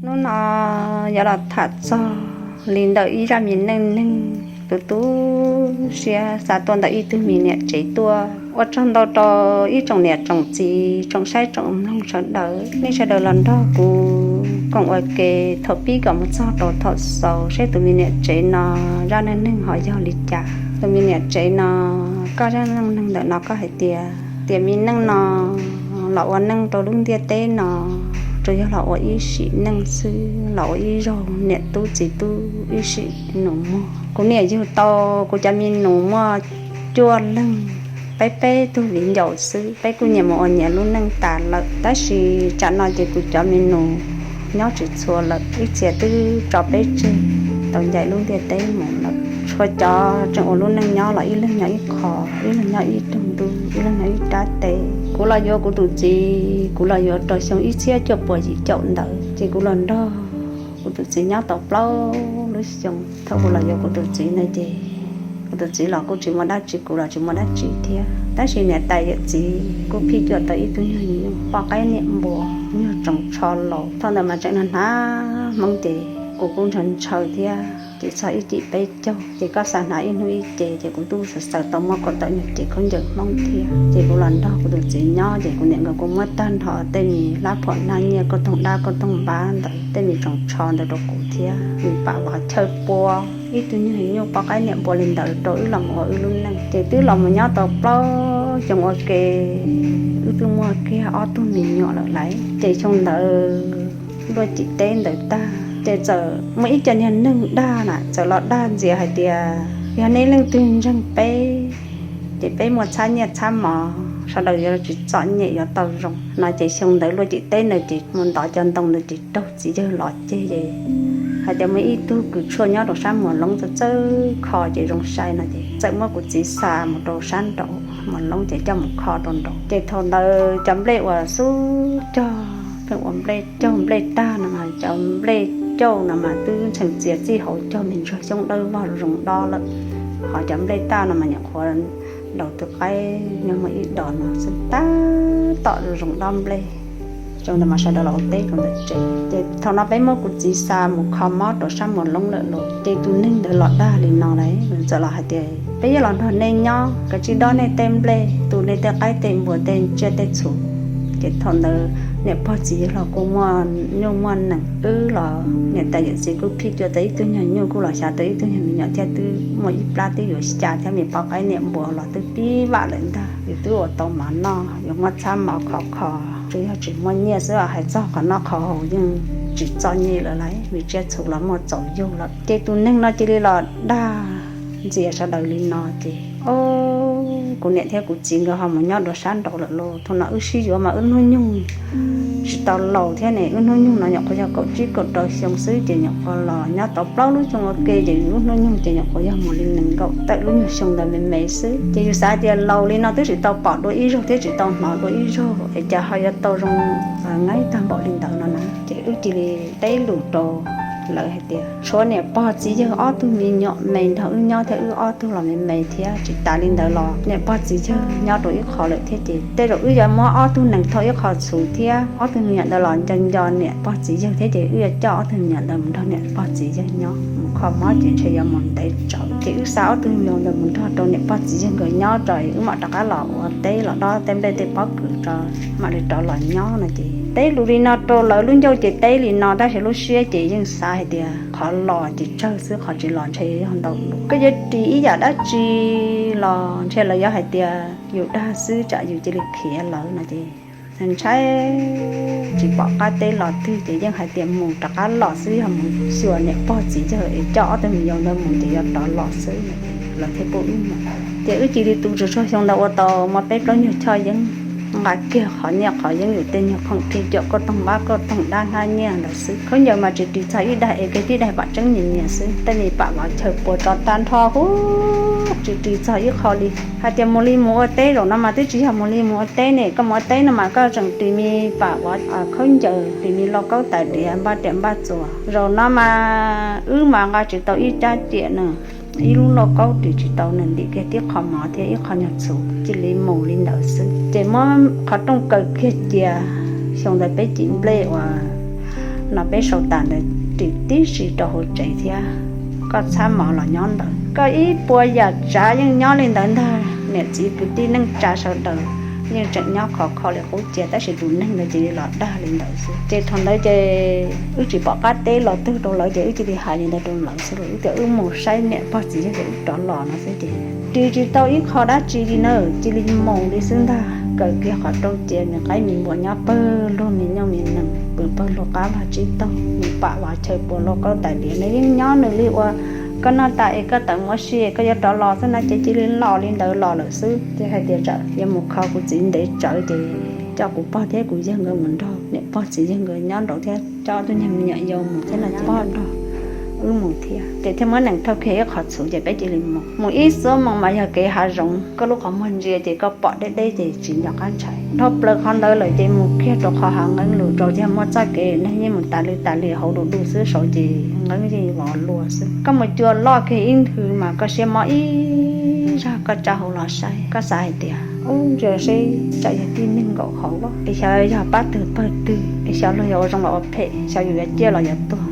Hnub no yuav los tham txog li ntawm ib zaj me neej neeg tu tu siab xa tuaj ntawm ib tug me niam tsev tuaj. Ua tsaug ntau rau ib tsoom niam tsoom txiv tsoom saib tsoom mloog sawv daws, nej sawv daws los nrog kuv koom ua ke thaum pib kom mus txog rau thaum xaus seb tus me niam tsev no zaj neej neeg ho yog li cas. Tus me niam tsev no, koj zaj neej neeg ntawm no koj hais tias, tiam me neej no los ua neej rau lub ntiaj teb no, tsuas yog los ua ib sim neej xwb, los ua ib zaug niam tub txiv tub ib sim nus muag. Kuv niam yug tau kuv cov me nus muaj cuaj leeg, peb peb tug viv ncaus xwb, peb kuj nyias mus ua nyias lub neej tas lawm. Tab sis tsam no ces kuv cov me nus nyob tsis txhua lawm, ib txhia twb tso peb tseg tau ncaim lub ntiaj teb mus lawm. Tshuav cov tseem ua lub neej nyob los ib leeg nyob ib qho, ib leeg nyob ib tug ntug, ib leeg nyob ib rab teb. Kuv los yuav kuv tus txiv, kuv los yuav rau xyoo ib txhiab cuaj puas yim caum ntawd, ces kuv los nrog kuv tus txiv nyob tau plaub lub xyoo. Thaum kuv los yuav kuv tus txiv na ces kuv tus txiv los kuj tsis muaj dab tsi, kuv los tsis muaj dab tsi thiab. Tab sis niam tais yawm txiv kuj phij cuam tau ib tug nyuag poj qaib niam npua, nyuag tsoos tsho laus. Thaum ntawd mas tseem hnav hnav Hmoob ces kuv kuj ntshaw ntshaw thiab, ces txog ib cim peb caug ces koj xav hnav ib hnub ib ce, ces kuv twb xav xaws tau muab kaum tawm nyuag cev khaub ncaws Hmoob thiab. Ces kuv los nrog kuv tus txiv nyob ces kuv niam nkawd kuj muab tag nrho tej me hlab phom hnab nyiaj, kauj toog dab kauj toog npab ntawd, tej me tsoos tsho ntawd rau kuv thiab. Nws pam los chaw pua ib tug nyuag nyuj poj qaib niam npua li ntawd rau wb los mus ua wb lub neej. Ces twb los mus nyob tau plaub xyoo ua ke, wb twb muaj kiag ob tug me nyuam lawm lauj. Ces xyoo ntawd luaj cim teb ntawd tag ces txawm muaj ib co niag neeg dag na, txawm los dag ntxias hais tias yog nej leej twg ntseeg peb ces peb muaj txhab nyiaj txhab mov, sawv daws yuav tsis txom nyem, yuav tau zoo no. Ces xyoo ntawd luaj cim teb ntawd ces mus ntov cov ntoo ntawd ces raug txiv yawg los ceg es hais tias muaj ib tug kws tshuaj nyob rau sab Muas Loob txawj txawj kho ces zoo sai no ces txawm muab kuv txiv xa mus rau sab nraud Muas Loob ces coj mus kho rau nraud. Ces thaum ntawd cov nplej uas xub cog pheej ua nplej caug nplej tag no mas cov nplej cauj no mas twb ntshee txias txij hauv caug me ntsuag xyoob dawb vog zoo dob lawm. Ho cov nplej tag no mas nyuam qhuav daus tw qaib nyob muaj ib dos no xwb, tab tom zoo dob nplej. Xyoo ntawd mas sawv daws los ua teb rau ntawm tsev. Ces thaum no peb muab kuv txiv xa mus kho mob rau sab Muas Loob lawm los ces tus neeg ntawd los dag li no lauj, txawm los hais tias peb yuav los nrog nej nyob, kav tsij dob nej tej nplej, tu nej tej qaib tej npua tej tsiaj tej txhu. Ces thaum ntawd niam pog txiv yawg los kuj muaj nyuj muaj nees, wb los niam tais yawm txiv kuj phij cuam tau ib tug nyuag nyuj, kuj los xyav tau ib tug nyuag me nyuam thiab, twb muaj ib plab twb yuav xya thiab, me poj qaib niam npua los twb pib vam lawm ntag. Yus twb ua tau mov noj, yuav muaj txhab mov khov kho, tsuas yog tsis muaj nyiaj xwb, hais txog qhov noj qhov haus yeej tsis txom nyem lawm lauj, vim tsiaj txhu los muaj txaus yug lawm. Ces tus neeg no cia li los dag ntxias sawv daws li no ces, o, kuv niam thiab kuv txiv nkawd ho mus nyob dua sab nraud lawm lauj. Thaum no wb sib yuav mas wb hnub nyoog tsis tau laus thiab ne, wb hnub nyoog no nyuam qhuav yog kaum tsib kaum rau xyoo xwb, ces nyuam qhuav los nyob tau plaub lub xyoo ua ke, ces wb hnub nyoog ces nyuam qhuav yog mus li nees nkaum tawm lub nyuag xyoo ntawd me me xwb. Ces yus xav tias laus li no twb tsis tau pom dua ib zaug thiab tsis tau hnov dua ib zaug es cas ho yuav tau zoo nqaib tag npaum li ntawd no na. Ces wb cia li teb lus rau lawv hais tias tshuav niam pog txiv yawg ob tug me nyuam me nrog wb nyob thiab, wb ob tug los me me thiab. Tsis tas li ntawd los niam pog txiv yawg nyob rau ib qho lawm thiab, ces tej zaum wb yuav muab ob tug nees thau ib qho txhuv thiab, ob tug me nyuam ntawd los nco nco niam pog txiv yawg thiab, ces wb yuav coj ob tug me nyuam ntawd mus nrog niam pog txiv yawg nyob. Mus kho mob ces ntshe yuav mus ntev tsawv, ces wb xa ob tug me nyuam ntawd mus nrog rau niam pog txiv yawg nkawd nyob tso, wb mam rov qab los ua teb los dob tej nplej tej pob kws tso, mam li rov los nyob no. Ces teb lus li no rau lawv lub ncauj ces teb li no, tab sis lub siab ces yeej xav hais tias qhov los ces tsawg xwb, qhov tsis los ntshe yog ntau lus. Koj yuav ris ib yam dab tsi los ntshe lawv yuav hais tias yus dag xwb, tsam yus cia li khiav lawv no ces ntshai tsis pom qab teb los twg, ces yeej hais tias mus rov qab los xwb, yog mus xyuas niam pog txiv yawg es coj ob tug me nyuam ntawd mus ces yuav rov los xwb. Lawv thiaj pub wb mus. Ces wb cia li tu tsuag tsuag xyoo ntawd ua tau muaj peb plaub nyuag choj yeeb, nqa kiag qhov nyiaj qhov yeeb, yus tej nyuag khoom phij cuam, kauj toog npab kauj toog dab hnab nyiaj ntawd xwb. Khaub ncaws mas tsis ris txog ib daig es kiag tib daig pam tseeb nyias nyias xwb. Tej me pam los chaw pua tso tag nrho huv, tsis ris txog ib qho li. Hais tias mus li mus ua teb, zaum no mas twb tsis yog mus li mus ua teb ne, koj mus ua teb no mas koj tseem ris me pam khaub ncaws, ris me lauj kaub tais diav npaj riam npaj txuas. Zaum no mas wb mas nqa tsis tau ib rab riam na, ib lub lauj kaub ris tsis tau, nws ntim kiag tib qho mov thiab ib qho nyuag txhuv, cia li mus li ntawd xwb. Ces muab qhov rooj kaw kiag cia. Xyoo ntawd peb cim nplej uas no peb sau tas ntawd ris tib si rau hauv tsev thiab. Koj txhab mov los nyob ntawd, koj ib puas yam tsav yeej nyob li ntawd ntag. Niam txiv kwv tij neej tsa sawv daws yeej tseem nyob khov kho li qub cia, tab sis tus neeg ntawd cia li los dag li ntawd xwb. Ces thaum ntawd ces wb tsis pom qab teb los twg rau lawv, ces wb cia li hais li ntawd rau lawv xwb. Wb tias wb mus saib niam pog txiv yawg wb rov los no xwb. Ces ris tsis tau ib qho dab tsi li na, cia li mus li xwb ntag. Kawm kiag qhov rooj cia, me qaib me npua nyob pawg lug, me nyuj me nees pw pawg lug, qab vag tsib taug, me pam vov chaw puas lauj kaub tais diav, nws yeej nyob nws li uas koj noj tas es koj tawm mus ua si koj yuav rov los xwb na, ces cia li los li ntawd los lawm xwb. Ces hais tias tsam yuav mus kho kuv txiv ntev tsawv, ces coj kuv pog thiab kuv yawg nkawd mus nrog niam pog txiv yawg nkawd nyob nraud thiab, coj ob tug nyuag me nyuam yaus mus thiab no, ces pog nrog wb mus thiab. Ces thiaj muab nees thauj kiag ib qho txhuv, ces peb cia li mus. Mus ib xuab moos mas yog kev hav zoov, koj lub qhov muag ntsia ces koj pom deb deb ces tsis nco qab ntshai. Dhau plaws qhov ntawd lawm ces mus kiag rau qhov hav nqeeb lug rau, thiaj muaj txoj kev neeg yeej mus tas li tas li hauv du du xwb, saud ces nqeeb yeej vov luag xwb. Koj mus cua loj kiag ib nthwv mas koj siab mob ib zag, koj tsa hauv los saib, koj xav hais tias ub, ntsia seb tsam yog tib neeg nkaum hauv, es xyov yog pab twg pawg twg, es xyov luag yuav ua zoo los ua phem, xyov yus yuav ciaj los yuav tuag.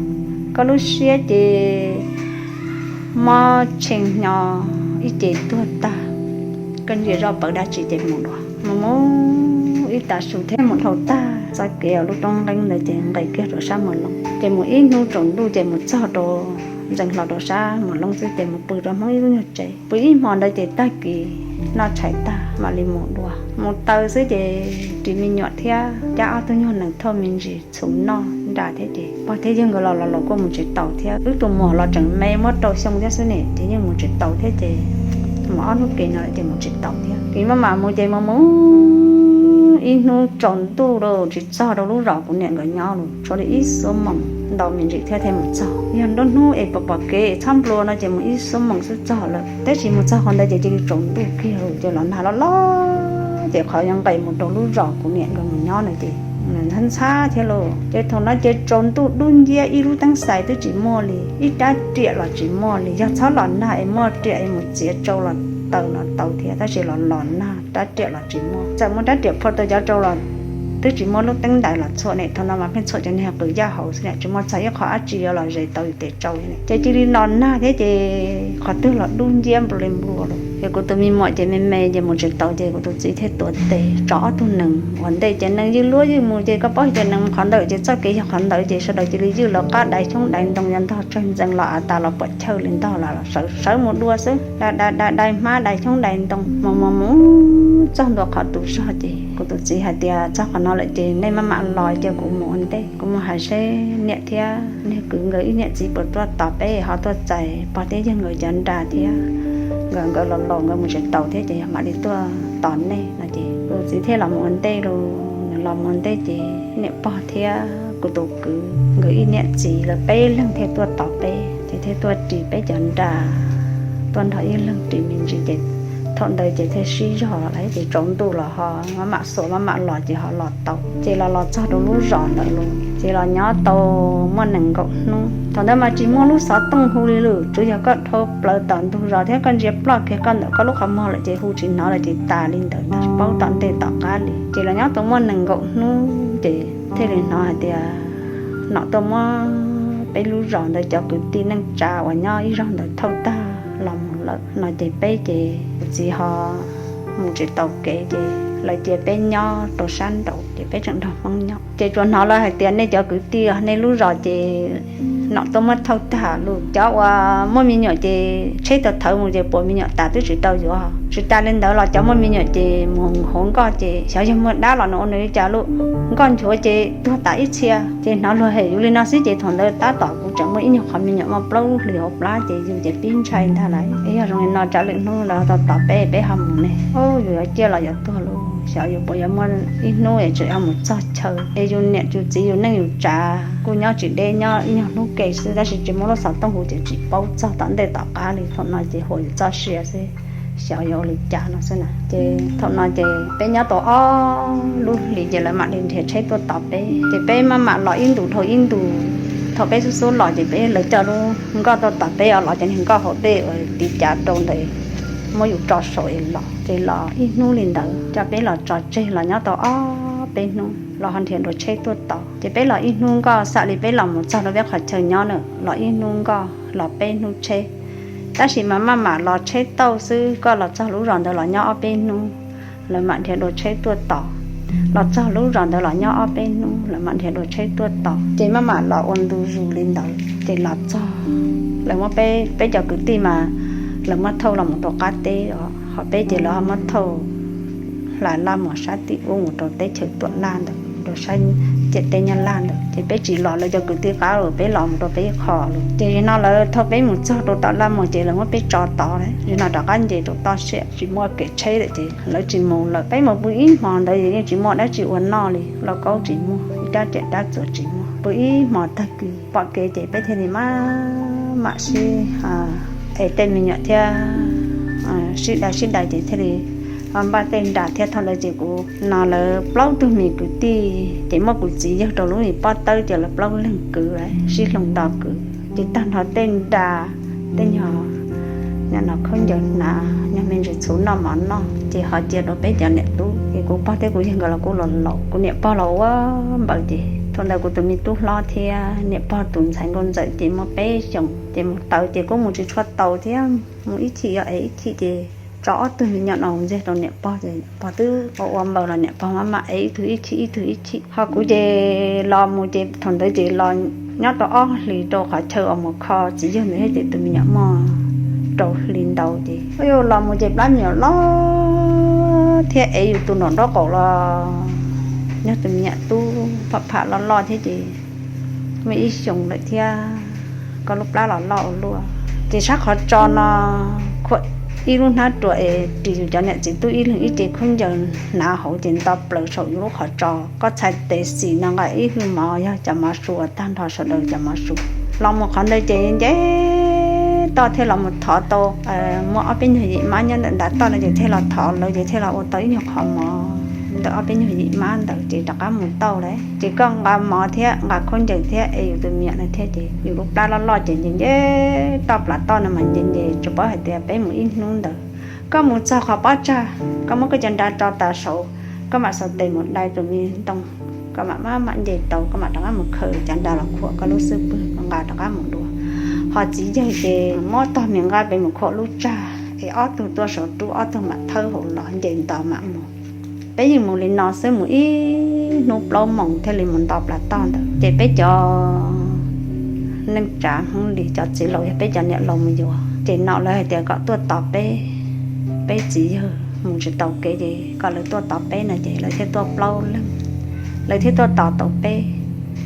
Koj lub siab ces mob tshee hnyo ib ce tuag tag. Koj ntsia zoj pawv dab tsi ces mus dua, mus mus ib tag su thiab mus dhau tag txoj kev uas lub roob nqeeb ntawd ces nqes kiag rau sab Muas Loob, ces mus ib hnub tsaus ntuj ces mus txog rau, ntxeev hlo rau sab Muas Loob xwb, ces mus pw rau Hmoob ib lub nyuag tsev. Pw ib hmo ntawd ces tag kis noj tshais tag mam li mus dua. Mus taw xwb ces ris me nyuam thiab cab ob tug nyuag nees thauj me ntsis txhuv noj nra thiab, ces pog thiab yawg nkawd los los los kuj mus tsis taus thiab. Wb tus muam los tseem me muab rau xyoo thiab xwb ne, ces yeej mus tsis taus thiab, ces mus ob hnub ke no lawm ces mus tsis taus thiab. Ces maj mam mus ces mus mus ib hnub tsaus ntuj lawm tsis txog rau lub zos kuv niam nkawd nyob lawm, tshuav li ib xuab moos ntau me ntsis thiab thiaj mus txog. Yog nruab hnub es pom pom kev txhob nplua no ces mus ib xuab moos xwb txog lawm, tab sis mus txog qhov ntawd ces cia li tsaus ntuj kiag lawm, ces los nag loj loj ces qhov yuav nqes mus rau lub zos kuv niam nkawd mus nyob na ces ntxhab ntxhab thiab lauj. Ces thaum no ces tsaus ntuj dub nciab, ib lub teeb xais twb tsis muaj li, ib rab riam los tsis muaj li. Yog txhob los nag es muaj riam es mus txiav tsau los taws los tau thiab, tab sis los los nag rab riam los tsis muaj. Txawm muaj rab riam phua taws cov tsau los twb tsis muaj lub teeb ntais los txhuam ne, thaum no mas pheej txhuam cov niag qws yaj hauv xwb ne, tsis muaj txog ib qho dab tsi yuav los zes tau yus tes tsau ne. Ces cia li los nag thiab ces qhov twg los dub nciab nplua li nplua lawm. Ces kuv tus me muam ces me me ces mus tsis taus, ces kuv tus txiv thiaj tuav tes tso ob tug nees ua ntej, ces nees ywj luab ywj mus, ces koj paub tias nees mus qhov ntawd ces txoj kev yog qhov ntawd, ces sawv daws cia li ywj lawv qab dai xyoob dai ntoo, yog ntog tsawg ntxees los av tas los puam chawj li ntog los sawv sawv mus dua xwb, dai dai dai dai hmab dai xyoob dai ntoo mus mus mus txog ntua qhov tu zog, ces kuv tus txiv hais tias txog qhov no lawm ces nej maj mam los, cia kuv mus ua ntej, kuv mus hais seb niam thiab niag kwv nkawd ib niam txiv puas tuaj tos peb ho tuaj txais pog thiab yawg nkawd cov nra thiab, nkawd nkawd los laus nkawd mus tsis taus thiab ces yog mam li tuaj tos nej no. Ces kuv tus txiv thiaj los mus ua ntej lauj. Nws los mus ua ntej ces niam pog thiab kuv tus kwv nkawd ib niam txiv lawv peb leeg thiaj tuaj tos peb, ces thiaj tuaj ris peb cov nra. Tuaj nrog ib leeg ris me ntsis ces thaum ntawd ces thiaj sib zog los lawm, ces tsaus ntuj los ho maj mam xuas maj mam los ces ho los tau. Ces los los txog rau lub zos ntawd lauj, ces los nyob tau muaj nees nkaum hnub. Thaum ntawd mas tsis muaj lub xov tooj hu li lawm, tsuas yog koj dhau plaws tom ntug zos thiab koj ntsia ploj kiag koj ntawm koj lub qhov muag lawm ces hu tsis hnov lawm, ces tas li ntawd ntag, paub tom ntej tom qab li. Ces los nyob tau muaj nees nkaum hnub ces thiaj li hnov hais tias nom tuaj muab peb lub zos ntawd cov kwv tij neej tsa uas nyob ib zog ntawd thauj tag los mus lawm no. Ces peb ces kuv txiv ho mus tsis tau kev, ces lawv cia peb nyob rau sab nraud, ces peb tseem nrog Hmoob nyob. Ces tsuas hnov lawv hais tias nej cov kwv tij nej lub zos ces nom tuaj muab thauj tag lauj. Cov uas muaj me nyuam ces tsheb tau thawv mus ces puas me nyuam tas twb tsis tau yuav. Tsis tas li ntawd los cov muaj me nyuam ces mus hauv nkoj ces xyov yog muaj dab los nws ua nws li cas lauj, nkoj nchuav ces tuag tas ib txhia. Ces hnov luag hem yus li no xwb, ces thaum ntawd tab tom kuv tseem muaj ib nyuag qhov me nyuam muaj plaub lub hlis hauv plab, ces yus ces pib ntshai ntag lauj. Es yog zoo li no tsam lwm hnub lawv tau tos peb, peb ho mus ne, yus yuav ciaj los yuav tuag lauj, xyov yus puas yuav muaj ib hnub es tseem yuav mus txog chaw. Es yus niam yus txiv yus neej yus tsav kuj nyob tsis deb, nyob ib nyuag hnub ke xwb, tab sis tsis muaj lub xov tooj hu ces tsis paub txog tom ntej tom qab li. Thaum no ces huam yus txoj sia xwb, xyov yuav ua li cas no xwb na. Ces thaum no ces peb nyob tau ob lub hlis ces lawv mam li nrhiav tsheb tuaj tos peb, ces peb maj mam los ib ntus dhau ib ntus. Thaum peb xub xub los ces peb, lawv coj lub nkoj tuaj tos peb, los cov niag nkoj hauv dej uas tiv cav rau ntawd muab yus tso saum es los. Ces los ib hnub li ntawd coj peb los tso tseg los nyob tau ob peb hnub. los ho nrhiav dua tsheb tuaj tos. Ces peb los ib hnub nkoj, xam li peb los mus txog rau peb qhov chaw nyob na, los ib hnub nkoj los peb hnub tsheb. Tab sis mas maj mam los tsheb tauj xwb, koj los txog lub zos ntawd los nyob ob peb hnub, lawv mam nrhiav dua tsheb tuaj tos. Los txog lub zos ntawd los nyob ob peb hnub, lawv mam nrhiav dua tsheb tuaj tos. Ces maj mam los ua ntu zus li ntawd ces los txog, lawv muab peb, peb cov kwv tij mas lawv muab thauj los mus rau qab teb os, ho peb ces lawv ho muab thauj hla laj mus sab tim ub mus rau teb chaws Tuam Laj ntawd, rau sab ciam teb Nyab Laj ntawd. Ces peb tsis los lawv cov kwv tij qab lawm, peb los mus rau peb ib qho lawm. Ces zaum no lawv thauj peb mus txog rau tom laj mus ces lawv muab peb tso tod, zaum no rov qab nce rau toj siab tsis muaj kev tsheb lawm ces lawv tsis mus lawm. Peb mus pw ib hmo ntawd yeej tsis muaj dab tsi ua noj li, lauj kaub tsis muaj, ib rab riam rab txuas tsis muaj, pw ib hmo tag kis pom kev ces peb thiaj li maj mam sib es tej me nyuam thiab sib dai sib dai ces thiaj li npaj tej nra thiab. Thaum ntawd ces kuv no lawv plaub tug me kwv tij ces muab kuv txiv yawg rau lub me pob tawb ces lawv plaub leeg kwv sib hloov nto kwv ces tag nrho tej nra, tej nyuag, nyuag no khaub ncaws hnav, nyuag me ntsis txhuv noj mov noj ces ho cia rau peb cov niam tub. Ces kuv pog thiab kuv yawg nkawd los kuj los laus, kuv niam pog los ua npaws ces thaum ntawd kuv tus me tub hlob thiab niam pog tus ntxhais nkauj ntxawm ces muaj peb xyoos ces mus taws ces kuj mus tsis tshua tau thiab, mus ib chim yog es ib chim ces tso ob tug me nyuam no mus ntxiag rau niam pog ces pog twb ua ua npaws los niam pog maj mam es ib tug ib chim ib tug ib chim. Ho kuv ces los mus ces thaum ntawd ces los nyob rau ob hlis rau qhov chaw uas mus kho txiv yawg ntawd thiab ces tus me nyuam muaj rau hli ntau ces yuav los mus ces plab me nyuam loj thiab es yus tus nraum nraub qaum los yog tus me nyuam tub pham pham loj loj thiab ces muaj ib xyoos lawm thiab, koj lub plab los loj ua luaj. Ces sab qhov tso no khuam ib lub hnab ruas es ris yus cov niam txiv tub ib leeg ib ce khaub ncaws hnav hauv ces nto plaws saum yus lub qhov tso. Koj txhais tes xis no nqa ib hwj mov yog cov mov su uas tag nrho sawv daws cov mov su. Los mus qhov ntawd ces nce toj thiaj los mus thov tau muaj ob peb nyuag yim mab nyob ntawm ntav toj no ces thiaj los thov lawv ces thiaj los ua tau ib nyuag qhov mov ntawm ob peb nyuag yim mab ntawd ces rov qab mus tau lawm. Ces koj nqa mov thiab nqa khaub ncaws thiab es yus tus me nyuam no thiab ces yus lub plab loj loj ces nce nce toj plav toj no mas nce nce tsuas paub hais tias peb mus ib hnub ntawd. Koj mus txog qhov pob tsag, koj muab koj cov nra tso tas saud, koj mam xuas tes mus dai tus me ntoo, koj mam maj mam nce tau, koj mam rov qab mus khaws cov nra los khuam koj lub xub pwg, koj nqa rov qab mus dua. Ho txiv yawg ces muab tog me nqa pem mus khuam lub tsag es ob tug tuaj saum rub, ob tug mam thawb hauv los nce nto mam mus. Peb yeej mus li no xwb, mus ib hnub plaub moos thiaj li mus nto plav toj ntawd. Ces peb cov neej tsa Hmoob li cov txiv laus yog peb cov niam laus mus yuav, ces nom lawv hais tias kom tuaj tos peb, peb txiv yawg mus tsis tau kev ces kom lawv tuaj tos peb no ces lawv thiaj tuaj plaub leeg. Lawv thiaj tuaj tos tau peb,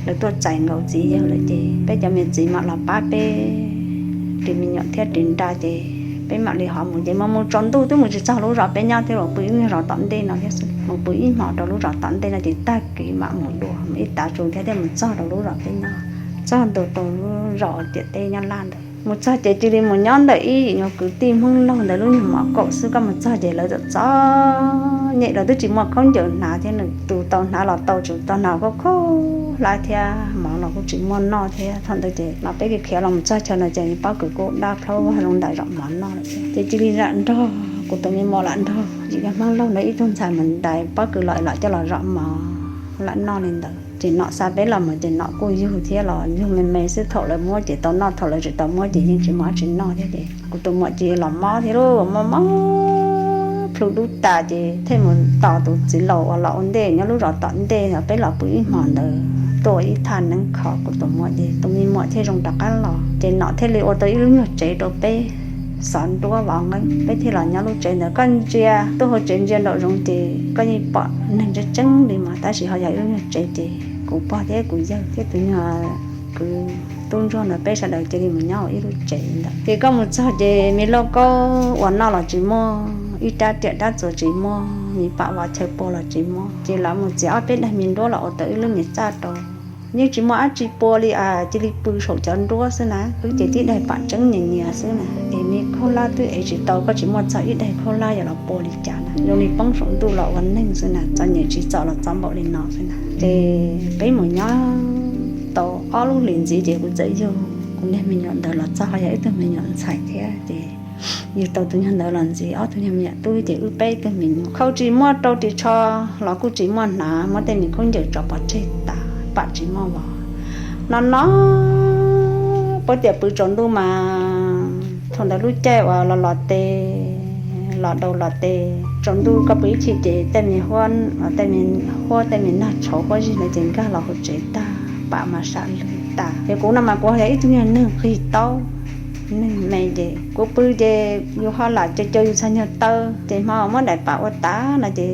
lawv tuaj txais nkaus txiv yawg lawm ces peb cov me txiv mam los pab peb ris me nyuam thiab ris nra ces peb mam li ho mus. Ces mus mus tsaus ntuj twb mus tsis txog lub zos peb nyob thiab, los pw ib nyuag zos tom ntej no thiab xwb, mus pw ib hmos rau lub zos tom ntej no ces tag kis mam mus dua, mus ib tav tsu thiab thiaj mus txog rau lub zos peb nyob. Txog ntua rau lub zos ciam teb Nyab Laj ntawd, mus txog ces cia li mus nyob ntawm ib yim nyuag kwv tij Hmoob laug ntawd lub nyuag mov kaum xwb. Koj mus txog ces lawv txom txom nyem, lawv twb tsis muaj khaub ncaws hnav thiab, nws tus tau hnav los tau, tsis tau hnav kuj khaub hlab thiab, mov los kuj tsis muaj noj thiab. Thaum ntawd ces no peb khiav los mus txog chaw no ces pob kws kuj dab plhaub vog zoo ntais zom mov noj lawm. Ces cia li lam nrog kuv tus me muam lam nrog yim yog Hmoob laug ntawd ib tug ntxhais mus ntais pob kws los, lam coj los zom mov lam noj li ntawd. Ces nom xa peb los mus ces nom kuj yug thiab los yug me me xwb, thaum lawv muab ces tau noj, thaum lawv tsis tau muab ces yeej tsis muaj dab tsi noj thiab. Ces kuv tus muam ces los mob thiab lauj, mob mob plhu dub tas ces thiaj mus tos tus txiv laus uas los ua ntej nyob lub zos tom ntej no, peb los pw ib hmos ntawd tuaj ua ib thaj neeb kho kuv tus muam ces tus me muam thiaj zoo rov qab los. Ces nom thiaj li ua tau ib lub nyuag tsev rau peb xov nruab vov nqeeb, peb thiaj los nyob lub tsev ntawd. Koj ntsia tuaj hauv tsev ntsia nraum zoov ces koj yeej pom neeg tseeb tseeb li mas, tab sis ho yog ib lub nyuag tsev ces kuv pog thiab kuv yawg thiab tus nyuag kwv tub ntsuag ntawd peb sawv daws cia li mus nyob ua ib lub tsev ntawd. Ces koj mus txog ces me lauj kaub ua noj los tsis muaj, ib rab riam rab txuas tsis muaj, me pam vov chaw pua los tsis muaj. Ces lawv mus txiav ob peb daim me nruab los ua tau ib lub me txaj rau. Yeej tsis muaj dab tsi pua li, cia li pw saum cov nruab xwb na. Wb ces tib daim pam tseeb nyias nyias xwb na, es me khaub hlab twb ev tsis tau, koj tsis muaj txog ib daim khaub hlab yuav los pua li cas na. Zoo li poob saum ntuj los ua neeg xwb na, txom nyem tsis txom los txom npaum li no xwb na. Ces peb mus nyob tau ob lub hlis ntxiv ces kuv txawm yug kuv niag me nyuam ntawd los txog, ho yog ib tug me nyuam ntxhais thiab ces Yug tau tus nyuag ntawd los ntxiv, ob tug nyuag me nyuam tub ces wb peb tug me nyuam. Khau tsis muaj, rau ris tsho los kuj tsis muaj hnav, muab tej me khaub ncaws tso pov tseg tas, pam tsis muaj vov. No no, puab tias pw tsaus ntuj mas thaum ntawd lub caij uas los los tes, los daus los tes, tsaus ntuj koj pw ib chim ces tej me huab, tej me huab tej me nag tshauv huab zig ntawd ces nkag los hauv tsev tag, pam mas sam lwg tas. Ces kuv no mas kuv yog ib tug nyuag neeg qig taub, neeg me ces kuv pw ces yus ho lam caws caws yus txhais nyuag taw, ces hmo muab daim pam ua tas no ces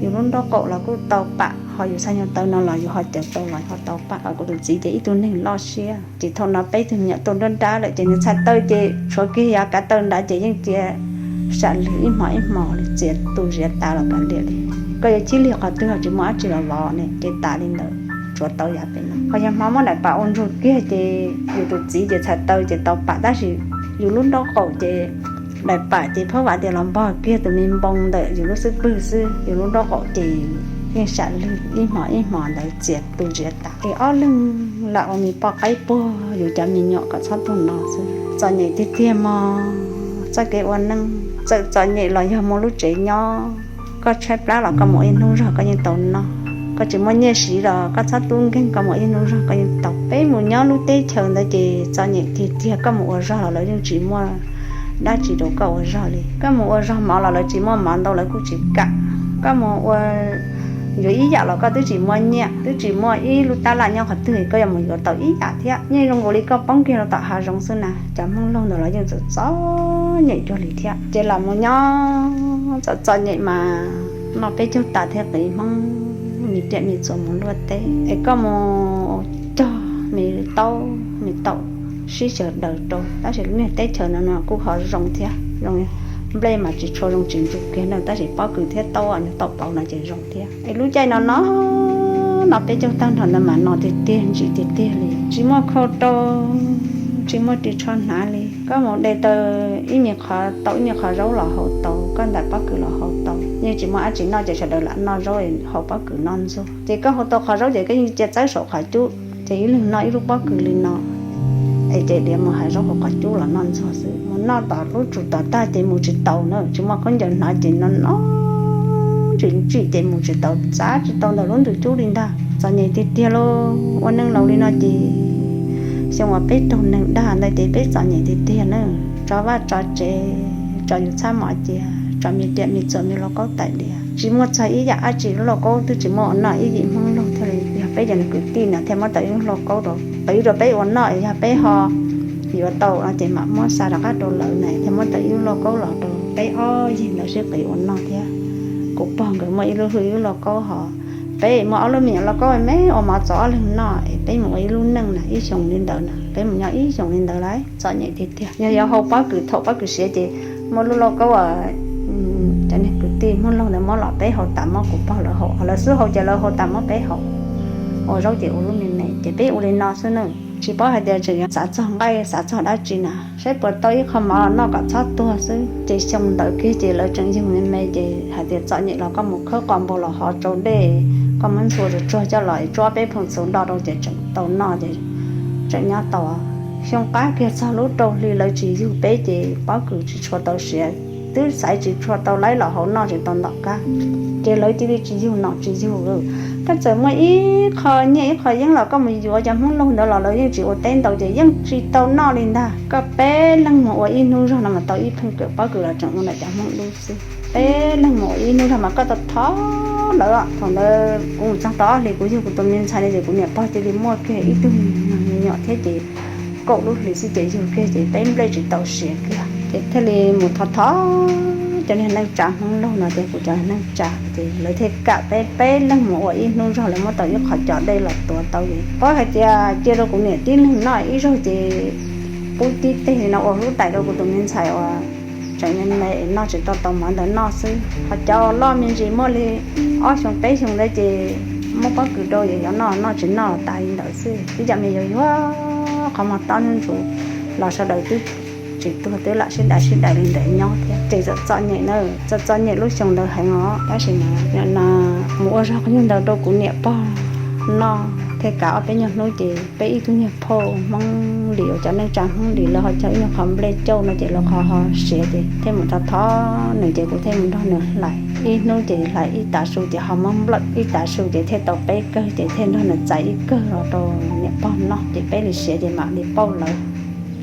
yus lub nraub qaum los kuj tau pam, ho yus txhais nyuag taw no los yus ho caws tau los ho tau pam. Kuv tus txiv ces ib tug neeg loj siab, ces thaum no peb tug me nyuam tuaj nruab nrab lawm ces nws txhais taw ces tshuav kiag yav kav taw nrad ces yeej cia sam lwg ib hmos ib hmos li, txias tu ziav tas los kav liam li. Koj yuav cib lig qhov twg los tsis muaj dab tsi los vov ne, ces tas li ntawd. Tsuav tau yav pem no, ho yog hmo muab daim pam ua ntsuag kiag ces yus tus txiv ces txhais taw ces tau pam, tab sis yus lub nraub qaum ces daim pam ces phab vam tias los npog kiag tus me npoo ntawm yus lub xub pwg xwb, yus lub nraub qaum ces yeej sam lwg ib hmos ib hmos ntawd txias tu ziav tas. Es ob leeg lam ua me poj qaib puag yus cov me nyuam kom txhob tuag no xwb. Txom nyem tiag tiag mog txoj kev ua neej, txawm txom nyem los yog muaj lub tsev nyob, koj tshaib plab los koj mus ua ib hnub zog koj yeej tau noj, koj tsis muaj nyiaj siv los koj txhob tub nkeeg, koj mus ua ib hnub zog koj yeej tau. Peb mus nyob lub teb chaws ntawd ces txom nyem tiag tiag, koj mus ua zog los lawv yeej tsis muaj dab tsi rau koj ua zog li. Koj mus ua zog mov los lawv tsis muaj mov ntau lawv kuj tsis kam. Koj mus ua yuav ib yam los koj twb tsis muaj nyiaj, twb tsis muaj ib lub tab laj nyob qhov twg, koj yuav mus yuav tau ib yam thiab. Yeej zoo nkaus li koj poob kiag rau tom hav zoov xwb na. Cov Hmoob laug ntawd los yeej txom txom nyem cuag li thiab. Ces los mus nyob txom txom nyem mas noj peb caug tas thiab qiv Hmoob me riam me txuas mus luaj teb, es koj mus cog me taub me taum sib xyaw daws rau. Tab sis lub niag teb chaws no no kuj ho zoo thiab, zoo, nplej mas tsis tshua zoo tsis ntsuj kiag na, tab sis pob kws thiab taub nyuag taum pauv no ces zoo thiab. Es lub caij no no, no peb caug tag nrho ntawd mas no tiag tiag ntsim tiag tiag li, tsis muaj khau rau, tsis muaj ris tsho hnav li. Koj mus de taw ib me qho, tau ib me qho zaub los hau tau, koj ntaus pob kws los hau tau, yeej tsis muaj dab tsi noj ces sawv daws lam noj zaub hau pob kws noj ntxuag. Ces koj hau tau qhov zaub ces koj yeej cia txawb saum qhov cub, ces ib leeg noj ib lub pob kws li no, es ces diav mus hais zaub hauv qhov cub los noj ntxuag xwb. Mus noj tom lub tsum tom tag ces mus tsis taus na, tsis muaj khaub ncaws hnav ces no no ntsim ntsim ces mus tsis taus, txav tsis tau ntawm lub ntug cub li ntag. Txom nyem tiag tiag lauj, ua neej laus li no ces xyoo uas peb raug neeg dag ntawd ces peb txom nyem tiag tiag na. Tso vaj tso tsev, tso yus txhab mom cia, tso me riam me txuas me lauj kaub tais diav, tsis muaj txog ib yam dab tsi, lub lauj kaub twb tsis muaj ua noj, ib yim Hmoob laug thiaj li yog peb cov kwv tij no thiaj muab tau ib lub lauj kaub rau, qiv rau peb ua noj. Yog peb ho yuav tau no ces mam muab xa rov qab rau lawv na, thiaj muab tau ib lub lauj kaub los rau peb ob yig ntawd sib qiv ua noj thiab. Kuv pog nkawd muaj ib lub hwj ib lub lauj kaub, ho peb muaj ob lub me nyuam lauj kaub me ua mov txaus ob leeg noj es peb mus ua ib lub neej na, ib xyoos li ntawd na, peb mus nyob ib xyoos li ntawd lauj. Txom nyem tiag tiag. Yog yuav hau pob kws, thaum pob kws siav ces muaj lub lauj kaub, cov niag kwv tij Hmoob laug ntawd muab los peb hau tas muab kuv pog lawv hau, lawv xub hau ces lawv hau tas muab peb hau. Ua zaub ces ua lub me me ces peb ua li no xwb na. Tsis paub hais tias tseem yuav xav txog nqaij xav txog dab tsi na, saib puas tau ib qho mov los noj kom txhob tuag xwb. Ces xyoo ntawd kiag ces lawv tseem yug me me ces hais tias txom nyem los koj mus khawb qos npua los hov tsau dej, koj muab ntxhua tsuag tsuag coj los es tsuab peb phooj txhuv do rau ces tseem tau noj ces tseem nyob tau. Xyoo qab kiag txog lub rau hli lawv tsis yug peb ces pob kws tsis tshua tau siav, twb xaiv tsis tshua tau, laib los hauv noj tsis tau ntom qab, ces lawv cia li tsis yug nom tsis yug. Koj txawm muaj ib qho nyiaj ib qho yeeb los koj mus yuav cov Hmoob laug ntawd los lawv yeej tsis ua teb ntau ces yeej tsis tau noj li ntag. Koj peb leeg mus ua ib hnub zog no mas tau ib pheej kawm pob kws los tseem ua ntawm cov Hmoob dub xwb. Peb leeg mus ua ib hnub zog mas koj tau thov lawv. Thaum ntawd kuv mus txog tau ob hlis kuv yug kuv tus me ntxhais no ces kuv niam pog cia li muaj kiag ib tug me nyuam thiab ces kaum lub hlis xwb ces yug kiag ces peb nplej tsis tau siav kiag ces thiaj li mus thov thov cov niag neej tsa Hmoob laug no ces kuv cov neej tsa ces lawv thiaj kam peb peb leeg mus ua ib hnub zog, lawv muab tau ib qho cov dej los tuav tau es paub hais tias cia rau kuv niam tib leeg noj ib zaug ces pub tib teg li no ua hlub tais rau kuv tus me ntxhais uas tseem me me es noj tsis tau tau mov ntawd noj xwb. Ho cov loj me ntsis muaj li ob xyoo peb xyoo ntawd ces muab pob kws rau yuav noj noj tsis noj tas li ntawd xwb. Ib cov me yuav yuav qhov muag tob ntsuv los sawv daws twb tsis tuag twb lam sib dai sib dai li ntawd nyob thiab ces txom txom nyem na, txom txom nyem lub xyoo ntawd heev os. Tab sis mas nim no mus ua zog qhov nyuag ntawd rau kuv niam pog noj Thiaj kav ob peb nyuag hnub ces peb ib tug nyuag phauj Hmoob Lis uas cov neej tsa Hmoob Lis lawv ho cog ib nyuag qhov nplej cauj no ces lawv qhov ho siav ces thiaj mus thov thov nws ces kuv thiaj mus nrog nws hlais ib hnub ces hlais ib tav su ces ho muab nplawm ib tav su ces thiaj tau peb kawg ces thiaj nrog nws txais ib kawg los rau niam pog noj ces peb li siav ces mam li pauj lawv.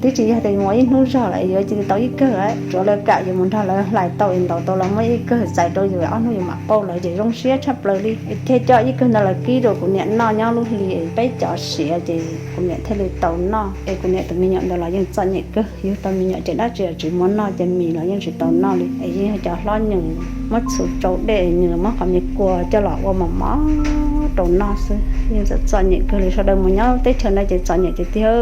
Twb tsis yog tias mus ib hnub zog lawm yuav cia li tau ib kawg, tsuav lawv kam yus mus nrog lawv hlais tau es ntaus tau los muab ib kawg txais rau yus ob hnub yus mam pauj lawv ces zoo siab tshaj plaws li. Thiaj coj ib kawg ntawd los kib rau kuv niam noj nyob lub hli es peb cov siav ces kuv niam thiaj li tau noj es kuv niam tus me nyuam ntawd los yeej txom nyem kawg, yug tau me nyuam ces dab tsi tsis muaj noj ces mis los yeej tsis tau noj li es yeej yog cov hlob nyeem muab txhuv tsau dej nyeem muab qhov me kua coj los ua mos mos rau noj xwb, yeej txom txom nyem kawg li. Sawv daws mus nyob teb chaws no ces txom nyem tiag tiag.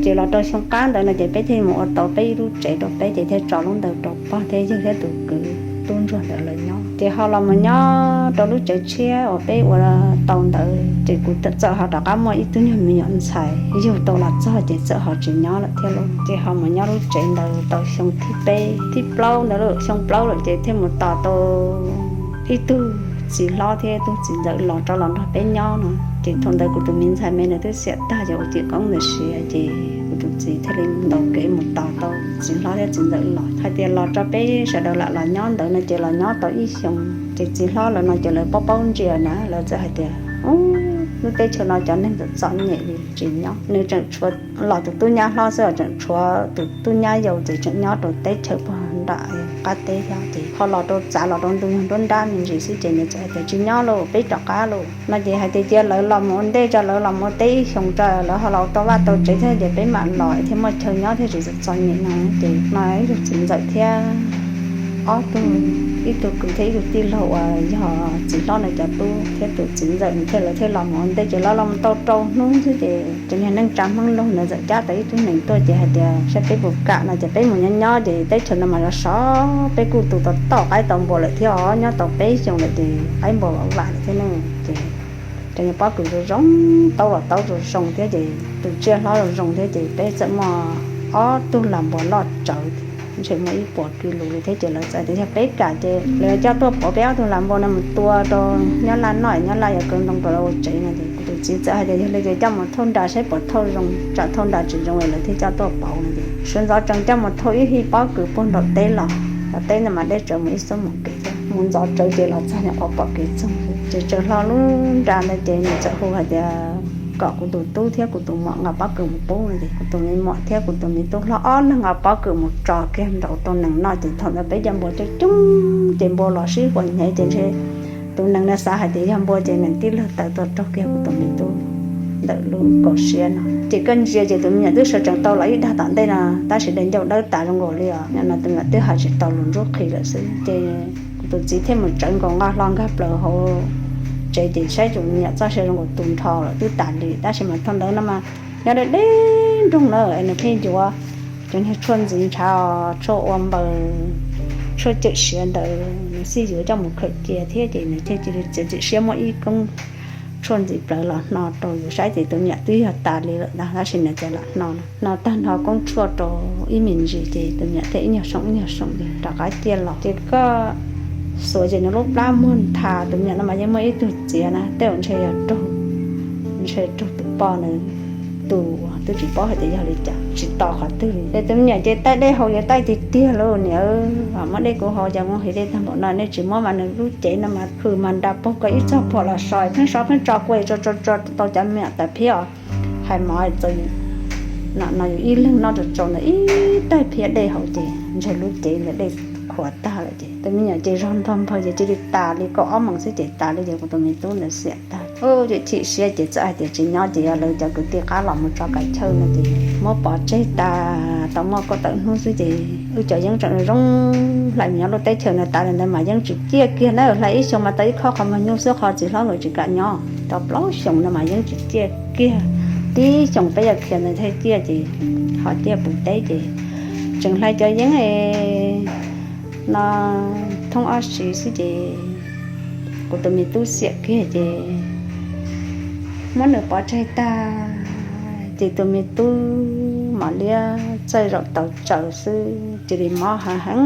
Ces los rau xyoo qab ntawd no ces peb thiaj mus ua tau peb ib lub tsev rau peb ces thiaj tso lub ntawd rau pog thiab yawg thiab tus kwv tub ntsuag ntawd lawv nyob ces ho los mus nyob rau lub tsev tshiab uas peb ua tau ntawd ces kuv txawm ho rov qab muaj ib tug nyuag me nyuam ntxhais yug tau los txog ces txawm ho tsis nyob lawm thiab lauj. Ces ho mus nyob lub tsev ntawd tau xyoo thib peb thib plaub ntawd lauj, xyoo plaub lawm ces thiaj mus tos tau ib tug txiv hlob thiab ib tug txiv ntxawm los rov los nrog peb nyob no. Ces thaum ntawd kuv tus me ntxhais me nws twb xiam tag ces ua cim koob ntawd siav ces kuv tus txiv thiaj li ntaus kev mus tos tau txiv hlob thiab txiv ntxawm los hais tias los tso peb sawv daws lam los nyob ntawd no ces los nyob tau ib xyoos ces txiv hlob lawv no ces lawv paub paub ntsia na lawv txawm hais tias, u, lub teb chaws no cov neeg txom txom nyem li tsis nyob, nws tseem tshuav los tus tub nyab hlob xwb os, tseem tshuav tus tub nyab yau ces tseem nyob rau teb chaws puag nram qab teb thiab ces ho los rau txav los rau ntu nruab nrab me ntsis xwb ces nws txawm hais tias tsis nyob lauj, peb rov qab lauj no ces hais tias cia lawv los mus ua ntej tso, lawv los mus ua teb ib xyoos tso lawv ho los tau vaj tau tsev thiab ces peb mam los thiaj muaj chaw nyob thiab tsis txom txom nyem no ces no ib tug txiv ntxawm thiab ob tug, ib tug kwv thiab ib tug tij laug uas yog txiv hlob nws cov tub thiab tus txiv ntxawm nws thiaj lawv thiaj los mus ua ntej ces lawv los mus tau rau hnub xwb ces cov niag neej tsa Hmoob Lauj ntawd txawm cab tau ib tug nees tuaj ces hais tias saib peb puas kam no ces peb mus nyob nyob ces teb chaws no mas los sov peb kuj tus tau toj qaib tau npua lawm thiab os, nyob tau peb xyoos lawm ces qaib npua vam vam lawm thiab ne. Ces cov niag pob kws zoo zoo, taub los taub zoo zoo thiab ces tus tsiaj hlob zoo zoo thiab ces peb txawm muaj ob tug las npua loj tsawv, ntshe muaj ib puas kis lus li thiab ces lawv txawm tias yog peb kam ces lawv coj tuaj pauv peb ob tug las npua no mus tua rau Nyab Laj noj, Nyab Laj yuav kaw ntoo rau lawv ua tsev no ces kuv tus txiv txawm hais tias yog li ces coj mus thauj nra saib puas thauj zoo, tsam thauj nra tsis zoo lawv thiaj coj tuaj pauv no ces sawv ntxov tsees coj mus thauj ib hij pob kws puag nraum teb los, nraum teb ntawd mas deb tsawv mus ib xuab moos kev thiab. Mus ntxov tsawv ces los txog nyuam qhuav pom kev txoog xwb ces tsaws hlo lub nra ntawd ces nws txawm hu hais tias kom kuv tus tub thiab kuv tus muam nqa pob kws mus pub no ces kuv tus me muam thiab kuv tus me tub hlob ob leeg nqa pob kws mus tso kiag nraud rau nees noj ces thaum ntawd peb cov npua coob coob ces npua los sib huas hnyev ces ntshe tus nees na xav hais tias yog npua ces nees tib lawg taws tuaj raug kiag kuv tus me tub ntawm lub kaum siab no ces koj ntsia ces tus me nyuam twb sawv tsees tau los ib dag tom ntej no tab sis daim ncauj dawb tas zoo nkaus li os no, tus me nyuam twb hais tsis tau lus ntsuj qhi lawm xwb ces kuv tus txiv thiaj mus tsawv nkaus nqa hlo nkag plaws hauv tsev ces saib tus me nyuam txoj sia zoo nkaus tus nrho lawm twb tas li tab sis mas thaum ntawd no mas nyob deb deb nroog na es nws pheej yuav cov niag tshuaj ntxiv ntshav, tshuaj ua npaws, tshuaj cawm siav ntawd nws xij yuav coj mus khawm cia thiab ces nws thiaj cia li txiav txim siab muab ib koob tshuaj ntxiv plawv los hno rau yus saib ces tus me nyuam twb yog tas li lawm ntag tab sis nws txawm lam hno, hno tag nrho koob tshuaj rau ib me ntsis ces tus me nyuam thiaj ib nyuag soo ib nyuag soo rov qab ciaj los ces koj xuas ces nws lub plab muag ntha, tus me nyuam no mas yeej muaj ib tug txiav na tej zaum ntshe yog raug, ntshe raug tus poj nws tus twb tsis paub hais tias yog li cas tsis to qhov twg li ces tus me nyuam ces taij dej haus yuav taij tiag tiag lauj niam, muab dej kuv haus ces muab hais dej tag npaum no nej tsis muab mas nws lub cev no mas hws mas nra puag ko ib txog puag los so pheej so pheej tso kua tso tso tso tau cov me nyuam tas phiab os. Hais mov txaus no yus ib leeg noj tso tso ntawd ib taij phiab dej haus ces ntshe lub cev ntawd dej khuav tag lawm ces tus me nyuam ces zog ntog npawg ces cia li tas li kaum ob moos xwb ces tas li ces kuv tus me tub ntawd xiam tag ces chim siab ces txawm hais tias tsis nyob ces yog lawv cov kwv tij qab los mus tso kav chawj no ces muab pov tseg tas, tau muaj kaum tawm hnub xwb ces wb cov yeeb tseem zoo hlais mus nyob lub teb chaws no tas li ntawd mas yeeb tsis ciaj kiag na, hlais ib xyoos mas tau ib khob qhov muag nyuj xwb qhov txiv hlob nkawd tsis kam nyob rau plaub xyoos ntawd mas yeeb tsis ciaj kiag. Tib xyoos peb yuav khiav ntawd thiaj ciaj ces ho ciaj puv teb ces tseem hlais cov yeeb no thoob ob si xwb ces kuv tus me tub xiam kiag ces muab nws pov tseg tag ces tus me tub mam liab txawj zaum taus tsaws xwb cia li mob heev heev.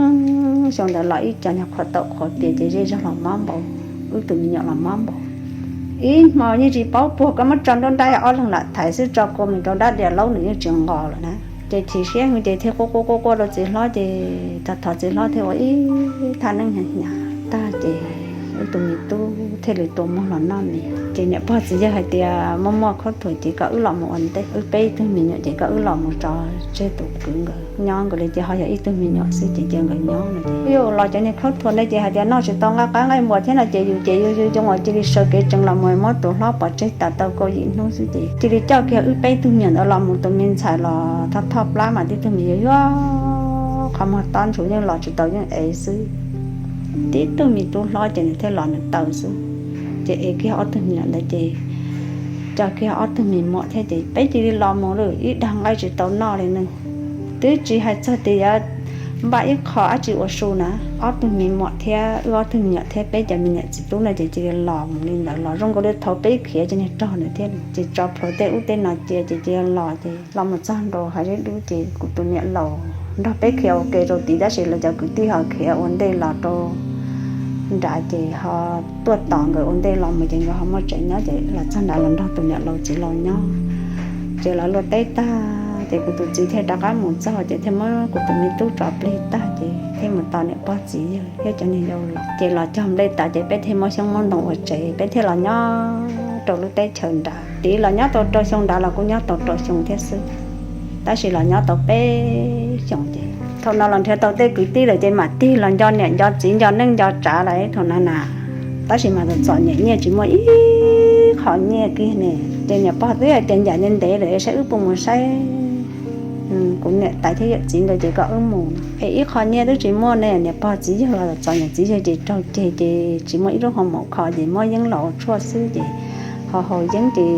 Xyoo ntawd los ib co nyuag qhuav taum qhuav pias ces zej zog los mob npaum, wb tus me nyuam los mob npaum. Ib hmo yeej tsis paub puag, koj muab tso nruab nrab ob leeg lam thaiv xwb, tso kua mus rau dab dias laub nws yeej tsis nqos lawm na. Ces chim siab heev ces thiaj quaj quaj quaj quaj rau txiv hlob, ces thov txiv hlob thiaj ua ib thaj neeb hnyav hnyav tag ces wb tus me tub thiaj li tua muag los noj me. Ces niam pog txiv yawg hais tias muaj muaj khaub thuas ces kom wb los mus ua ntej, wb peb tug me nyuam ces kom wb los mus tso tseg tus kwv nkawd nyob, nkawd li ces ho yog ib tug me nyuam xwb ces cia nkawd nyob no ces wb los cov niag khaub thuas ntawd ces hais tias noj tsis tau nqaij qab nqaij npua thiab no ces yus ces yus yus yoo uas cia li sawv kev tsees los mus muab tus hlob pov tseg tas tau kaum yim hnub xwb ces cia li coj kiag wb peb tug me nyuam ntawd los mus, tus me ntxhais los thoj thoj plab mas tib tug me nyuam yuag qhov muag tob ntshua yeej los tsis tau yeej ev xwb. Tib tug me tub hlob ces nws thiaj los nws taw xwb. Ces ev kiag ob tug me nyuam ntawd ces coj kiag ob tug me muam thiab ces peb cia li los mus lawm, ib dag nqaij tsis tau noj li ne. Twb tsis hais txog tias yuav npaj ib qho dab tsi ua su na, ob tug me muam thiab wb ob tug me nyuam thiab peb cov me niam txiv tub no ces cia li los mus li ntawd, los zoo nkaus li thaum peb khiav cov niag rog ntawd thiab ces tso plhuav tej ub tej no cia ces cia li los ces los mus txog nraum hav zeb dub ces kuv tus niam laus nrog peb khiav ua ke rau tid tab sis lawv cov kwv tij ho khiav ua ntej los rau nrad ces ho tuaj tos nkawd ua ntej los mus ces nkawd ho muaj tsev nyob ces los txog nrad los nrog tus niam laus txiv laus nyob. Ces lawv luaj teb tag ces kuv tus txiv thiaj rov qab mus txog ces thiaj muab kuv tus me tub tso plig tag ces thiaj mus tos niam pog txiv yawg thiab cov niag yau los ces los cog nplej tas ces peb thiaj muab xyoob muab ntoo ua tsev, peb thiaj los nyob rau lub teb chaws nrad. Tid los nyob tau rau xyoo nrad los kuj nyob tau rau xyoo thiab xwb, tab sis los nyob tau peb xyoos ces thaum no los nrhiav tau tej kwv tij lawm ces mam tig los nco niam nco txiv nco neej nco tsav lawm thaum no na. Tab sis mas txom txom nyem nyiaj tsis muaj ib qho nyiaj kiag ne. Ces niam pog twb hais tias ncaim ntev ntev lawm saib wb puas mus saib kuv niam tais thiab yawm txiv nkawd ces kom wb mus es ib qho nyiaj twb tsis muaj ne. Niam pog txiv yawg los txom nyem, txiv yawg ces raug ceg ces tsis muaj ib lub hoo maum kho ces muab yeeb los ua tshuaj xwb ces ho haus yeeb ces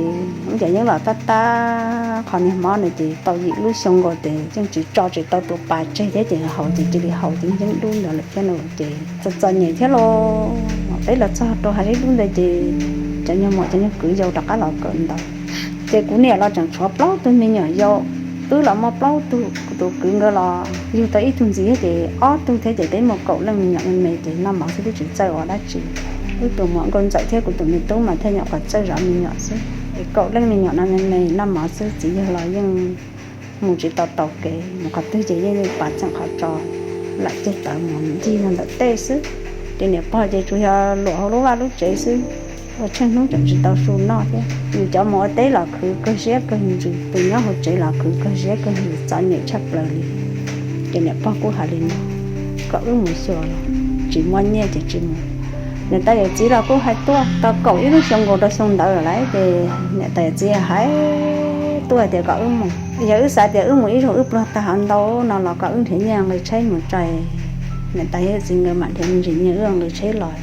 ub cov yeeb los tab tab qho niag mob no ces tau yim lub xyoo nkaus ces yeej tsis tso tsis tau tus pas tseg thiab ces haus ces cia li haus ces yeeb dub ntawd lawm thiab no ces txom txom nyem thiab los peb los txog rau hav zeb dub ntawd ces cov nyuag muam cov nyuag kwv yau rov qab los kawm ntawv. Ces kuv niam los tseem tshuav plaub tug me nyuam yau, wb los muaj plaub tug, kuv tus kwv nkawd los yug tau ib tug ntxiv thiab ces ob tug thiab ces peb muaj kaum leej me nyuam me me ces noj mov xwb twb tsis txawj ua dab tsi. Wb tus muam nkauj ntxawm thiab kuv tus me tub mas thiaj nyuam qhuav txawj zov me nyuam xwb es kaum leej me nyuam no me me noj mov xwb, txiv yawg los yeej mus tsis tau taus kev, mus qhov twg ces yeej li pas txeem qhov tso, lam ceg tawv mus ncig no ntawm tej xwb. Ces niam pog ces tsuas yog luam hauv lub vaj lub tsev xwb, ua tsheej hnub tseem tsis tau su noj thiab. Yus cov mus ua teb los khwv kawg siab kawg ntsws, tus nyob hauv tsev los khwv kawg siab kawg ntsws, txom nyem tshaj plaws li. Ces niam pog kuj hais li no, kom wb mus xyuas los tsis muaj nyiaj ces tsis mus. Niam tais yawm txiv los kuj hais tuaj tau kaum ib lub xyoo nkaus rau xyoo ntawd lawm lauj, ces niam tais yawm txiv hais tuaj tias kom wb mus, yog wb xav tias wb mus ib zaug wb pluag tag hov ntau no los kom wb nrhiav nyiaj nqi tshaib mus tso. Niam tais yawm txiv nkawd mam nrhiav me ntsis nyiaj wb nqi tshaib los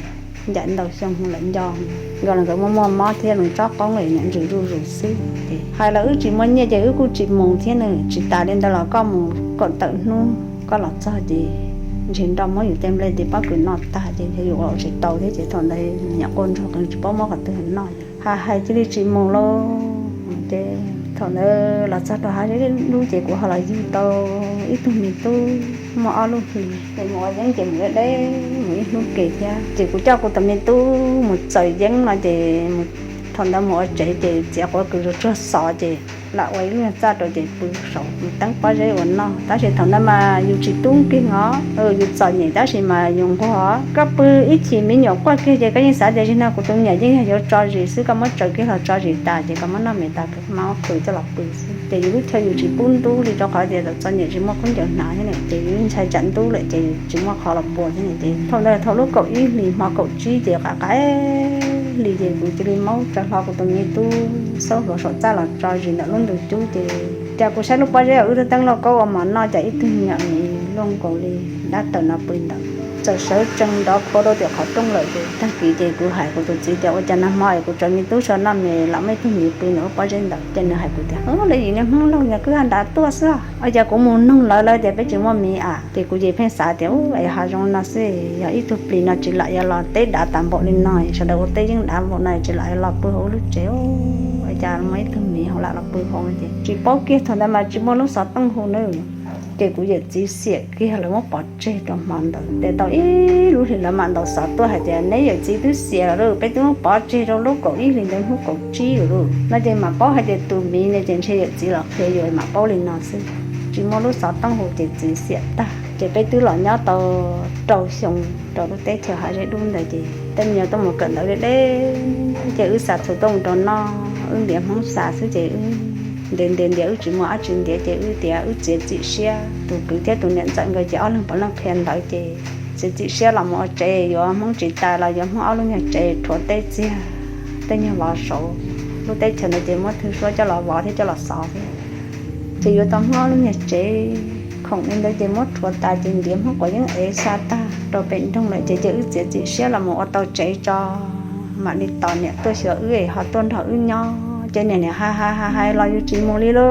ncaim ntau xyoo lawm nco nkawd los nkawd muaj muaj mob thiab los tsob qoob niam ntsws zuj zus xwb ces hais los wb tsis muaj nyiaj ces wb kuj tsis mus thiab ne. Tsis tas li ntawd los koj mus kaum tawm hnub koj los txog ces ntshe nroj muab yus tej nplej tej pob kws noj tag ces yus ua tsis tau thiab ces thaum ntawd nyuam quaj ntsuag qees tsis paub muab qhov twg noj. Hais hais cia li tsis mus lauj. Ces thaum ntawd los txog rau hav zeb dub ces kuv ho los yug tau ib tug me tub muaj ob lub hlis ces mus ua yeeb ces mus deb deb mus ib hnub ke thiab ces kuv coj kuv tus me tub mus txaws yeeb no ces thaum ntawd mus ua tsev ces txiav quav kws rau tsuag xov ces lam ua ib lub niag txaj rau ces pw saum mus teeb pob zeb ua noj. Tab sis thaum ntawd mas yus tsis tub kiag os, yus txom nyem tab sis mas yus nquag. Koj pw ib chim me nyuam quaj kiag ces koj yeej xav tias zaum no kuv tus me nyuam yeej yog yuav tso zis xwb, koj muab tsaws kiag los tso zis tas ces koj muab noj me tas koj muab qhwv coj los pw xwb. Ces yus lub chaw yus tsis pub ntub li rau qhov tias txom nyem tsis muaj khaub ncaws hnav thiab ne, ces yus ntshai tsam ntub lawm ces yus tsis muaj qhov los pua thiab ne. Ces thaum ntawd thaum lub kaum ib hlis hmo kaum tsib ces qav qav hli ces kuv cia li maub tsa hlo kuv tus me tub xaub hluav saum txaj los tso zis ntawm lub ntug cub ces cas kuv saib lub pob zeb uas wb twb teeb lauj kaub ua mov noj cas ib tug me nyuam luaj nkaus li dab taws no pw ntawd. Txawm sawv tsees nrov khuav rau tim qhov rooj lawm ces tag kis ces kuv hais kuv tus txiv tias ua cas nag hmo es kuv tso me tub tso noj me los muaj ib tug miv pw ntawm lub pob zeb ntawd. Ces nws hais kuv tias, lawv yim niag Hmoob Lauj niag kwj ha nrad tuaj xwb. Ua cas kuv mus noog lawv lawv tias peb tsis muaj miv a. Ces kuv ces pheej xav tias, ua es hav zoov no xwb, yog ib tug plis no tsis lam yuav los teb dav tas npaum li no, sawv daws ua teb yeej dav npaum no tsis lam yuav los pw hauv lub tsev, ua cas muaj ib tug miv hauv lam los pw hauv no ces tsis paub kiag. Thaum ntawd mas tsis muaj lub xov tooj hu nawb. Ces kuv yawm txiv xiam kiag lawv muab pov tseg rau hmo ntawd. Ces tau ib lub hlis lawv mam ntaus xov tuaj hais tias neb yawm txiv twb xiam lawm lauj, peb twb muab pov tseg rau lub kaum ib hlis ntawd hnub kaum tsib lawm lauj. No ces mam paub hais tias tus miv ne ces ntshe yawm txiv los qhia yus mam paub li no xwb. Tsis muaj lub xov tooj hu ces txiv xiam tag. Ces peb twb los nyob tau rau xyoo rau lub teb chaws hav zeb dub ntawd ces tej me nyuam tuaj mus kawm ntawv deb deb, ces wb xa txhuv tuaj mus rau noj, wb ntiav Hmoob xa xwb ces wb ntiav ntiav ntiav wb tsis muaj dab tsi ntiav ces wb tias wb txiav txim siab. Tus kwv thiab tus niam ntxawm nkawd ces ob leeg puav leej qhia ntawv ces txiav txim siab los mus ua tsev, yuav Hmoob tsis tas los yuav Hmoob ob lub nyuag tsev rhuav teb txiag, tej nyuag vov saud, lub teb chaws ntawd ces muab thwj suab coj los vov thiab coj los xov thiab. Ces yuav tau Hmoob ob lub nyuag tsev khoom li ntawd ces muab rhuav tas ces ntiav Hmoob quav yeeb ev xa tag rau pem nroog lawm ces cia wb txiav txim siab los mus ua tau tsev tso mam li tos niam tuaj xyuas wb es ho tuaj nrog wb nyob. Ces niam niam hais hais hais hais los yus tsis mus li lauj,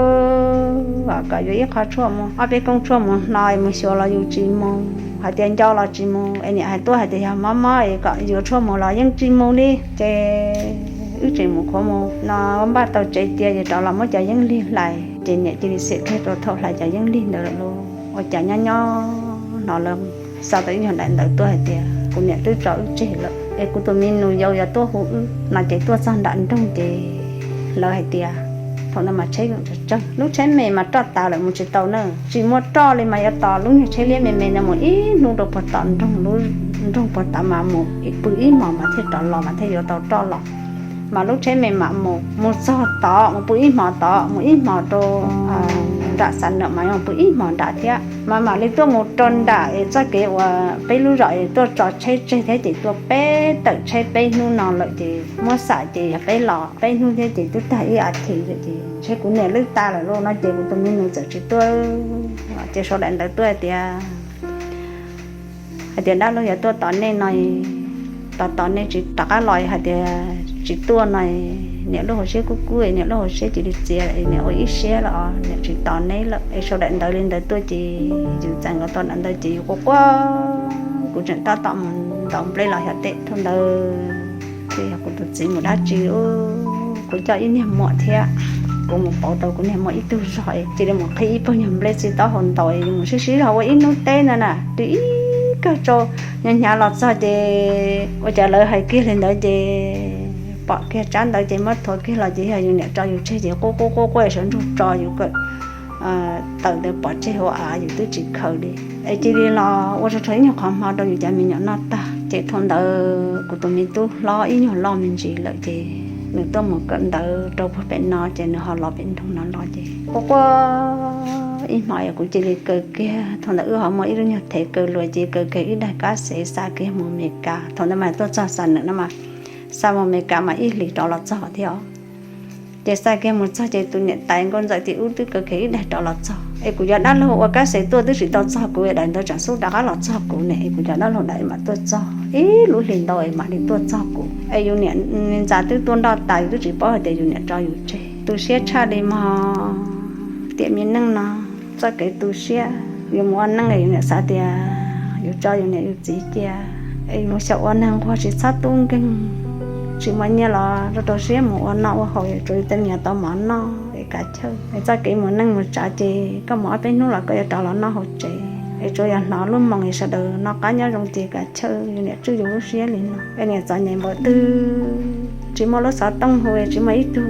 kom yuav ib qho tshuaj mus, ob peb koob tshuaj mus hno mus xyuas los yus tsis mus, hais tias nco los tsis mus, es niam hais tuaj hais tias yog mob mob es kom yuav tshuaj mus los yeej tsis mus li. Ces wb tseem mus qhuav mus no npaj tau tsev cia ces rov los muab cov yeeb lig hlais, ces niam cia li xiam kiag rau thaum hlais cov yeeb lig ntawd lawm lauj. Ua cas nyob nyob no lawv xa tau ib nyuag daim ntawv tuaj hais tias kuv niam twb tso wb tseg lawm es kuv tus me nus yau yuav tuaj hu wb no ces tuaj txog nram nroog ces lawv hais tias, thaum ntawd mas tsheb yeej tsawg tsawg, lub tsheb me mas roj tas lawm mus tsis tau na, tsis muaj roj li mas yuav tos lub nyuag tsheb liab me me no mus ib hnub rau puag tom nroog, lub nroog puag tom mas mus pw ib hmos mas thiaj rov los mas thiaj yuav tau roj los. Mas lub tsheb me mam mus, mus txog tod mus pw ib hmos tod, mus ib hmos rau nram Xam Nam mas yuav pw ib hmos nram thiab, mas mam li tuaj mus rau nram es txoj kev uas peb lub zos es tuaj tso tsheb tseg thiab ces tuaj peb tawm tsheb peb hnub no lawm ces muab xam ces yog peb los peb hnub thiab ces twb tag ib as thiv lawm ces ntshe kuv niam lwj tas lawm lauj no ces kuv tus me nus txawm tsis tuaj. Ces sau daim ntawv tuaj hais tias, hais tias dab laug yuav tuaj tos nej no, tos tos nej tsis rov qab los hais tias tsis tuaj no, niam lub hauv siab kub kub, niam lub hauv siab cia li txias, niam ua ib siab lawm os, niam tsis tos neb lawm. Es sau daim ntawv li ntawd tuaj ces yus txais nkaus tau daim ntawd ces yus quaj quaj, kuv tseem tab tom mus ntaus nplej los xyov tej thaum ntawd ces yog kuv tus txiv mus dab tsi, kuv coj ib niag muam thiab, kuv mus pauv tau kuv niag muam ib tug zog es cia li mus qhib ib pawg nyuag nplej txiv taub hau ntaus es yus mus sib sib zog ua ib hnub teb ntawd na, twb ib kawg tsau. Hnyav hnyav los txog ces ua cas lawv hais kiag li ntawd ces pom kiag tsab ntawv ces muab thuav kiag los ces yog yus niam tso yus tseg ces quaj quaj quaj quaj sawv ntsug tso yus kawm tawm ntawd pov tseg hauv av yus twb tsis khaws li. Es cia li los ua rau rau ib nyuag qhov hmo rau yus cov me nyuam noj tag ces thaum ntawd kuv tus me tub hlob ib nyuag loj me ntsis lawm ces nws tuaj mus kawm ntawv rau puag pem no ces nws ho los pem nroog no los ces quaj quaj ib hmo es kuv cia li kaw kiag. Thaum ntawd wb ho muaj ib lub nyuag thev kaw luas ces kaw kiag ib daig kab xev xa kiag mus Amelikas. Thaum ntawd mas tuaj txog Xam Nam no mas xa mus Amelikas mas ib hlis rov los txog thiab os. Ces xa kiag mus txog ces tus niam tais nkauj ntxawm tim ub twb kaw kiag ib daig rov los txog es kuv cov dab laug ua kab xev tuaj twb tsis tau txog kuv, daim ntawd tseem xub rov qab los txog kuv ne es kuv cov dab laug daim mam tuaj txog ib lub hlis ntau es mam li tuaj txog kuv. Es yus niam ntxa twb tuaj nroj tas yus twb tsis paub hais tias yus niam tso yus tseg. Tu siab tshaj li mog, tiam me neej no txoj kev tu siab. Yus mus ua neej es yus niam xav tias yus tso yus niam yus txiv cia es yus mus xyaum ua neeg nquag tsis txhob tub nkeeg, tsis muaj nyiaj los rau rau siab mus ua noj ua haus, tsuas yus tej me nyuam tau mov noj es kav chawj. Es txoj kev mus neej mus tsav ces koj mus ob peb hnub los koj yuav rov los noj hauv tsev es tsuas yog hnov lub moo es sawv daws noj qab nyob zoo ces kav chawj, yus niam tswj yus lub siab li no. Es niam txom nyem npaum twg tsis muaj lub xov tooj hu, tsis muaj ib tug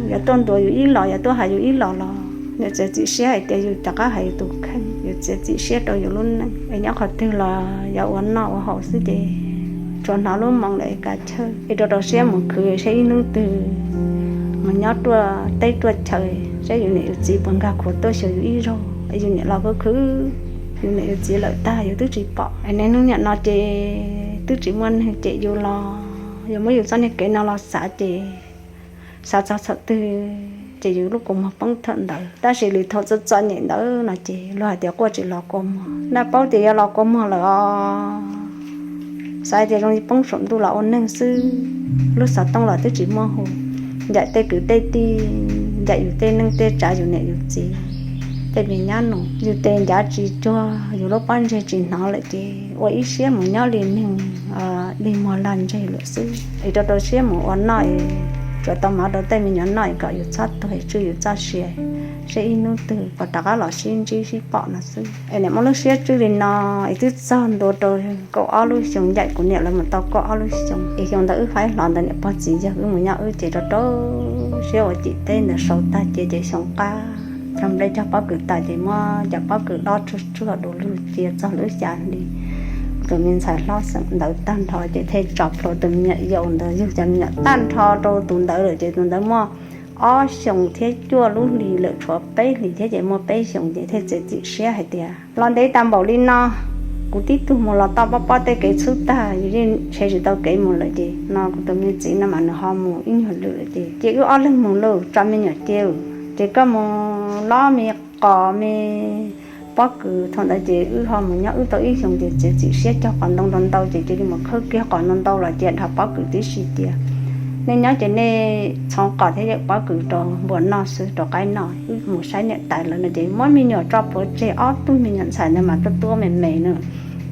yuav tuaj ntuas yus ib los yuav tuaj hais yus ib los los niam txiav txim siab hais tias yus rov qab hais yus tus kheej, yus txiav txim siab rau yus lub neej es nyob qhov twg los yuav ua noj ua haus xwb ces tsuas hnov lub moo lawm es kav chawj es rau rau siab mus khwv saib ib hnub twg mus nyob ruaj teb ruaj chaw saib yus niam yus txiv puas nkag khuav tuaj xyuas yus ib zaug. Es yus niam los khwv khwv yus niam yus txiv lawm tag yus twb tsis pom. Es niaj hnub niam no ces twb tsis muaj neeg cem yus los yus muab yus txoj niag kev no los xav ces xav txog thaum twg ces yus lub kua muag poob thaum ntawd. Tab sis lwm thaum txom txom nyem ntawd no ces luag hais tias quaj tsis los kua muag, naj paub tias yuav los kua muag lawm os. Xav tias zoo li poob saum ntuj los ua neeg xwb, lub xov tooj los twb tsis muaj hu, ncaim tej kwv tej tij, ncaim yus tej neej tej tsav, yus niam yus txiv, tej me nyab nus, yus tes ncav tsis cuag, yus lub pob ntseg tsis hnov lawm ces ua ib siab mus nyob li neeg li muag lag ntseg lawm xwb es rau rau siab mus ua noj es tsuav tau mov rau tej me nyuam noj es kom yus txhob tuag es tswj yus txoj sia, seb ib hnub twg puas rov qab los sib ntsib sib pom no xwb. Es niam muaj lub siab tswj li no, es twb txog ntua rau kaum ob lub xyoo, ncaim kuv niam lawv mus tau kaum ob lub xyoo, es xyoo ntawd wb faib hlo ntawd niam pog txiv yawg wb mus nyob wb ces rau rau siab ua cim teb ntawd sau tag cia ces xyoo qab cog nplej cog pob kws tas ces muab cov pob kws dob tsuag tsuag du lug cia txog lub xya hli. Tus me ntxhais hlob xeem ntawd tag nrho ces thiaj tso plhuav tus me nyuam yaus ntawd yug cov me nyuam tag nrho rau tus ntawd lawm ces tus ntawd muaj ob xyoos thiab cuaj lub hlis lawm, tshuav peb hlis thiab ces muaj peb xyoos ces thiaj txiav txim siab hais tias los ntev tas npaum li no, kuv tib tug mus los tau pob pob tej kev txhub tag, yus yeej ntshe tsis tau kev mus lawm ces no kuv tus me txiv no mas nws ho mus ib nyuag lwm lawm ces cia wb ob leeg mus lauj, tso me nyuam cia, ces koj mus lob me qos me pob kws. Thaum ntawd ces wb ho mus nyob wb tau ib xyoos ces txiav txim siab cog qos ntoo ntau ntau ces cia li mus khawb kiag qos ntau ntau los cia dhos pob kws tib si tias nej nyob ces nej txhoov qos thiab yawm pob kws rau npua noj xwb, rau qaib noj, wb mus saib niam tais lawv no ces muab me nyuam tso plhuav tseg, ob tug me nyuam ntxhais ntawd mas tuaj tuaj me me na.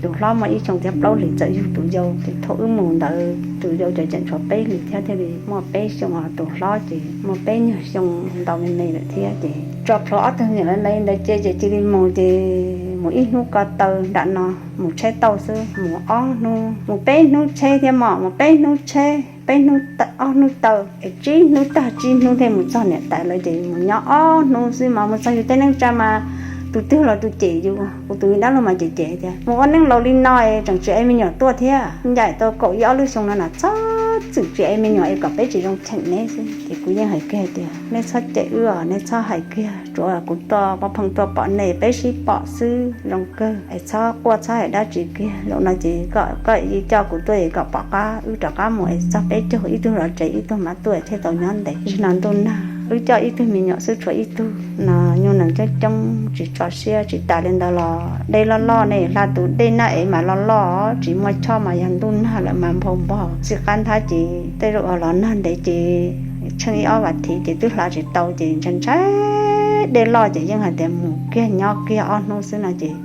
Tus hlob muaj ib xyoos thiab plaub hlis txawm yug tus yau ces thaum wb mus ntawd tus yau ces tseem tshuav peb hlis thiab thiaj li muaj peb xyoos, tus hlob ces muaj peb nyuag xyoo ntau me me lawm thiab ces tso plhuav ob tug niam me me ntawd cia ces cia li mus ces mus ib hnub ko taw nram no, mus tsheb tauj xwb mus ob hnub, mus peb hnub tsheb thiab mom, mus peb hnub tsheb, peb hnub, ob hnub taw es tsib hnub tag tsib hnub thiaj mus txog niam tais lawv ces mus nyob ob hnub xwb mas mus txog yus tej neej tsa mas tus twg los tus cem yus, kuv tus me dab laug mas cem cem tias mus ua neej laus li no es tseem tsis ev me nyuam tuaj thiab, ncaim tau kaum ib ob lub xyoo no na txhob txwm tsis ev me nyuam es kom peb tsis zoo cheem neb xwb. Ces kuv yeej hais kiag tias nej txhob cem wb os, nej txhob hais kiag, tsuav kuv tuaj poj pheej tuaj pom nej peb sib pom xwb zoo kawg es txhob quaj txhob hais dab tsi kiag lawm no ces kom koj coj kuv tuaj es kom pom qab wb rov qab mus es txog peb caug ib tug zov tsev ib tug mam tuaj thiaj tau nyob ntev. Zaum no ntuj nag wb coj ib tug me nyuam xwb tshuav ib tug no nyuag nees coob coob tsis tso siab, tsis tas li ntawd los dej loj loj ne, hla tus dej naj ev mas loj loj tsis muaj choj mas yog ntuj nag lawm mas npau npog xij qab nthab ces tej zaum los nag ntev ces tsheej ib ob vas thiv ces twb hla tsis tau ces ntshai ntshai dej loj ces yeej hais tias mus kiag nyob kiag ob hnub xwb no ces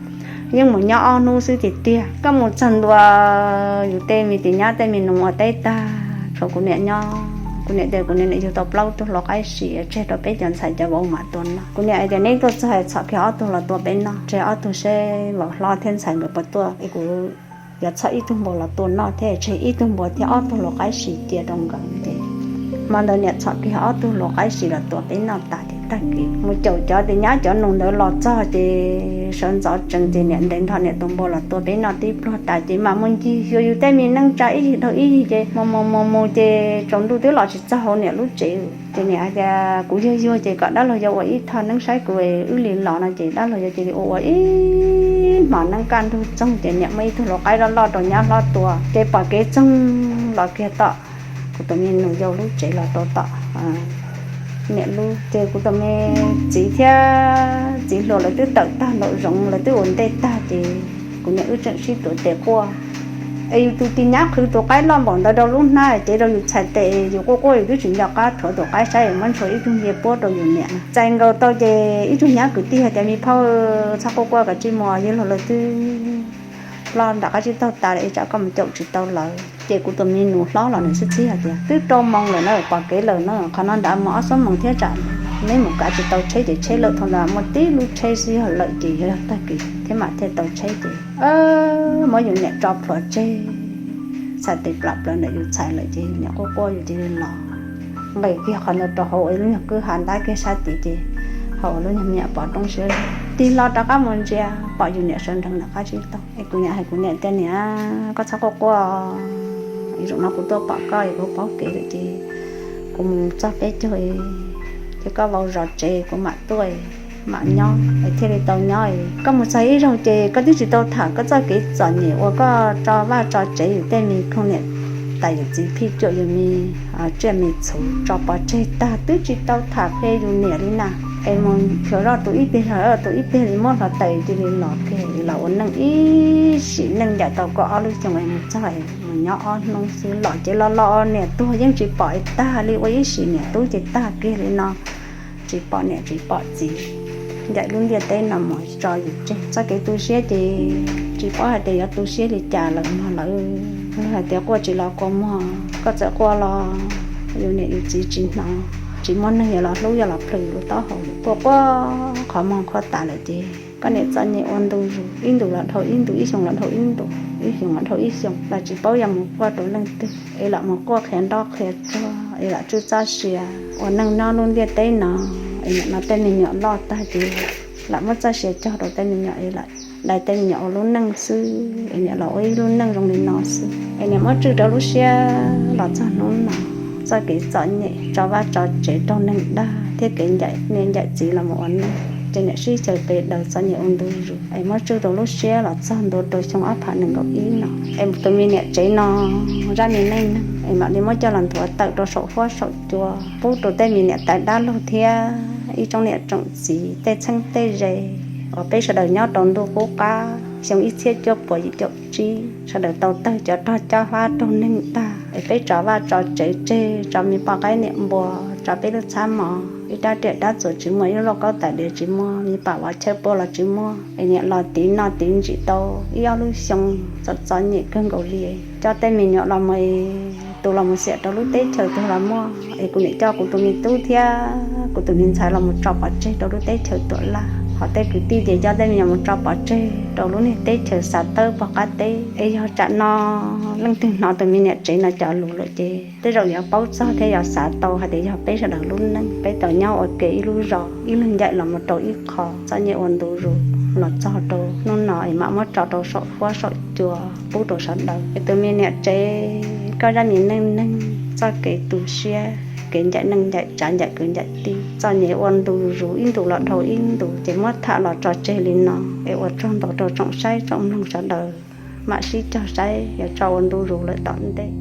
yeej mus nyob ob hnub xwb tiag tiag. Koj mus txog ntua yus tej me tis nyab tej me nus ua teb tag tshuav kuv niam nyob, kuv niam tias kuv niam yug tau plaub tug hluas qaib sim tseg rau peb cov ntxhais cov vauv mam tua noj. Kuv niam hais tias neb tuaj txog txhom kiag ob tug los tua peb noj, tseg ob tug seb vauv hlob thiab ntxhais nkawd puas tuaj es kuv yuav txhom ib tug npua los tua noj thiab tseg ib tug npua thiab ob tug hluas qaib sim cia rau nkawd ces hmo ntawd niam txhom kiag ob tug hluas qaib sim los tua peb noj tas ces tag kis mus caum cov tis nyab cov nus ntawd los txog ces sawv ntxov tsees ces niam ntes nrho niam tus npua los tua peb noj tib pluag tas ces mam mus ncig xyuas yus tej me neej tsa ib yig dhau ib yig ces mus mus mus mus ces tsaus ntuj twb los tsis txog hauv niam lub tsev. Ces niam hais tias kuv yuag yuag ces kom dab laug yau ua ib thaj neeb saib kuv wb li los no ces dab laug yau cia li ua ua ib hmos neeb kaj ntug txoog ces niam muaj ib tug hluas qaib loj loj rau nyab hlob tua ces pom kev txoog los kiag tom kuv tus me nus yau lub tsev los rau tom niam lub. Ces kuv tus me txiv thiab txiv hluas lawv twb tawm tag nraum zoov, lawv twb ua ntej tag ces kuv niam wb tseem sib tuav tes quaj es yus tus tis nyab qhwv tus qaib loj npaum ntawd rau lub hnab cev rau yus txhais tes, yus quaj quaj yus twb tsis nco qab rhuav tus qaib saib es muab ntshua ib tug nce puab rau yus niam. Txais nkaus tau ces ib tug nyab kwv tij hais tias me phauj, txhob quaj quaj, kav tsij mus, yawg laug lawv twb ploj nram qab tsib taug tas lawm es tsam koj mus caum tsis tau lawv. Ces kuv tus me nus hlob los nws xwb txib hais tias twb rau moos lawm na, pom kev lawm na, qhov no nrad mus ob xuab moos thiab tsam neb mus kav tsis tau tsheb ces tsheb lawm. Thaum ntawd muaj tib lub tsheb xwb yog lawm ces yog tag kis thiab mam thiaj tau tsheb ces muab yus niam tso plhuav tseg, txhais tes plam plaws ntawm yus txhais lawm ces yus niam quaj quaj yus cia li los nqis kiag qhov ntawd rau hauv ua lub nyuag kwj ha ntab kiag sab tid ces hauv ua lub nyuag me nyuam pov roob siab zog. Tig hlo rov qab mus ntsia pom yus niam sawv nrees nram qab tsib taug es kuv niam hais kuv niam tias niam, koj txhob quaj quaj, zaum no kuv tuaj pom koj es kuv paub kev lawm ces kuv mus txog peb caug ces koj vau zov tsev kuv mam tuaj mam nyob es thiaj li tau nyob. Koj mus txog ib zaug ces koj twb tsis tau tham koj txoj kev txom nyem uas koj tso vaj tso tsev yus tej me khoom niam tais yawm txiv phij cuam yus me tsiaj me txhu tso pov tseg tag twb tsis tau tham qhia yus niam li na. Es mus xyuas zoj tus ib pliag zog tus ib pliag li muab hlo taws cia li los kiag los ua neej ib sim neej ncaim tau kaum ob lub xyoo es mus txog mus nyob ob hnub xwb los ces los los niam tuag yeej tsis pom es tag li ua ib sim niam tub ces tag kiag li no. Tsis pom niam tsis pom txiv, ncaim lub ntiaj teb no mus tso yus tseg. Txoj kev tu siab ces tsis paub hais tias yuav tu siab li cas lawm mog lawv hais tias quaj tsis los kua muag, koj txawm quaj los yus niam yus txiv tsis hnov, tsis muaj neeg yuav los hlub yuav los plhws yus lub taub hau, quaj quaj qhov muag qhuav tas lawm ces koj niam txom nyem ua ntu zus, ib ntus los dhau ib ntus, ib xyoos los dhau ib ntus, ib xyoos los dhau ib xyoos los tsis paub yog mus quaj rau leej twg, es lam mus quaj qhia nroj qhia tsuag, es lam tsuj txoj sia ua neej nyob lub ntiaj teb no. Es nim no tej me nyuam loj tag ces lam muab txoj sia cog rau tej me nyuam es lam dai tej me nyuam ua lub neej xwb, es niam los ua ib lub neej zoo li no xwb. Es niam muab tswj rau lub siab los txog hnub no, txoj kev txom nyem tso vaj tso tsev raug neeg dag thiab kev ncaim niam ncaim txiv los mus ua neej, ces niam sib xyaw pes daws txom nyem ua ntu zus. Es muab tswj rau lub siab los txog ntua rau xyoo ob phav nees nkaum ib no, es tus me niam tsev no zaj me neej neeg es mam li muab coj los nthuav tawm rau saum huab saum cua pub rau tej me niam tais dab laug thiab ib tsoom niam tsoom txiv tej txheeb tej ze uas peb sawv daws nyob rau ntuj qub qab xyoo ib txhiab cuaj puas yim caum tsib, sawv daws tau tawg cov rog cab hlab raug neeg tag, es peb tso vaj tso tsev tseg, tso me poj qaib niam npua, tso peb lub txhab mos, ib rab riam rab txuas tsis muaj, ib lub lauj kaub tais diav tsis muaj, me pam vov chawb puab los tsis muaj, es niam los tiv noj tiv ntsim tau ib ob lub xyoo txom txom nyem kawg nkaus li. Coj tej me nyuam los mus, tus los mus xiam rau lub teb chaws twg los muaj, es kuv niam coj kuv tus me tub thiab kuv tus me ntxhais los mus tso pov tseg rau lub teb chaws Tuam Laj, ho tej kwv tij ces coj tej me nyuam mus tso pov tseg rau lub niag teb chaws Xav Tawb pog qab teb. Es yog tsam no leej twg hnov tus me niam tsev no cov lus lawm ces tej zaum yuav paub txog thiab yuav xav tau hais tias yog peb sawv daws lub neej, peb tau nyob ua ke ib lub zos, ib leeg ncaim los mus rau ib qho, txom nyem ua ntu zus los txog rau hnub no es mam muab tso rau saum huab saum cua pub rau sawv daws. Es tus me niam tsev, koj zaj me neej neeg, txoj kev tu siab, kev ncaim neej ncaim tsav ncaim kwv ncaim tij, txom nyem ua ntu zus, ib ntus los dhau ib ntus, ces muab tham los tso tseg li no. Es ua tsaug ntau rau tsoom saib tsoom mloog sawv daws, mam sib cog saib yuav tso ua ntu zus lawm tom ntej.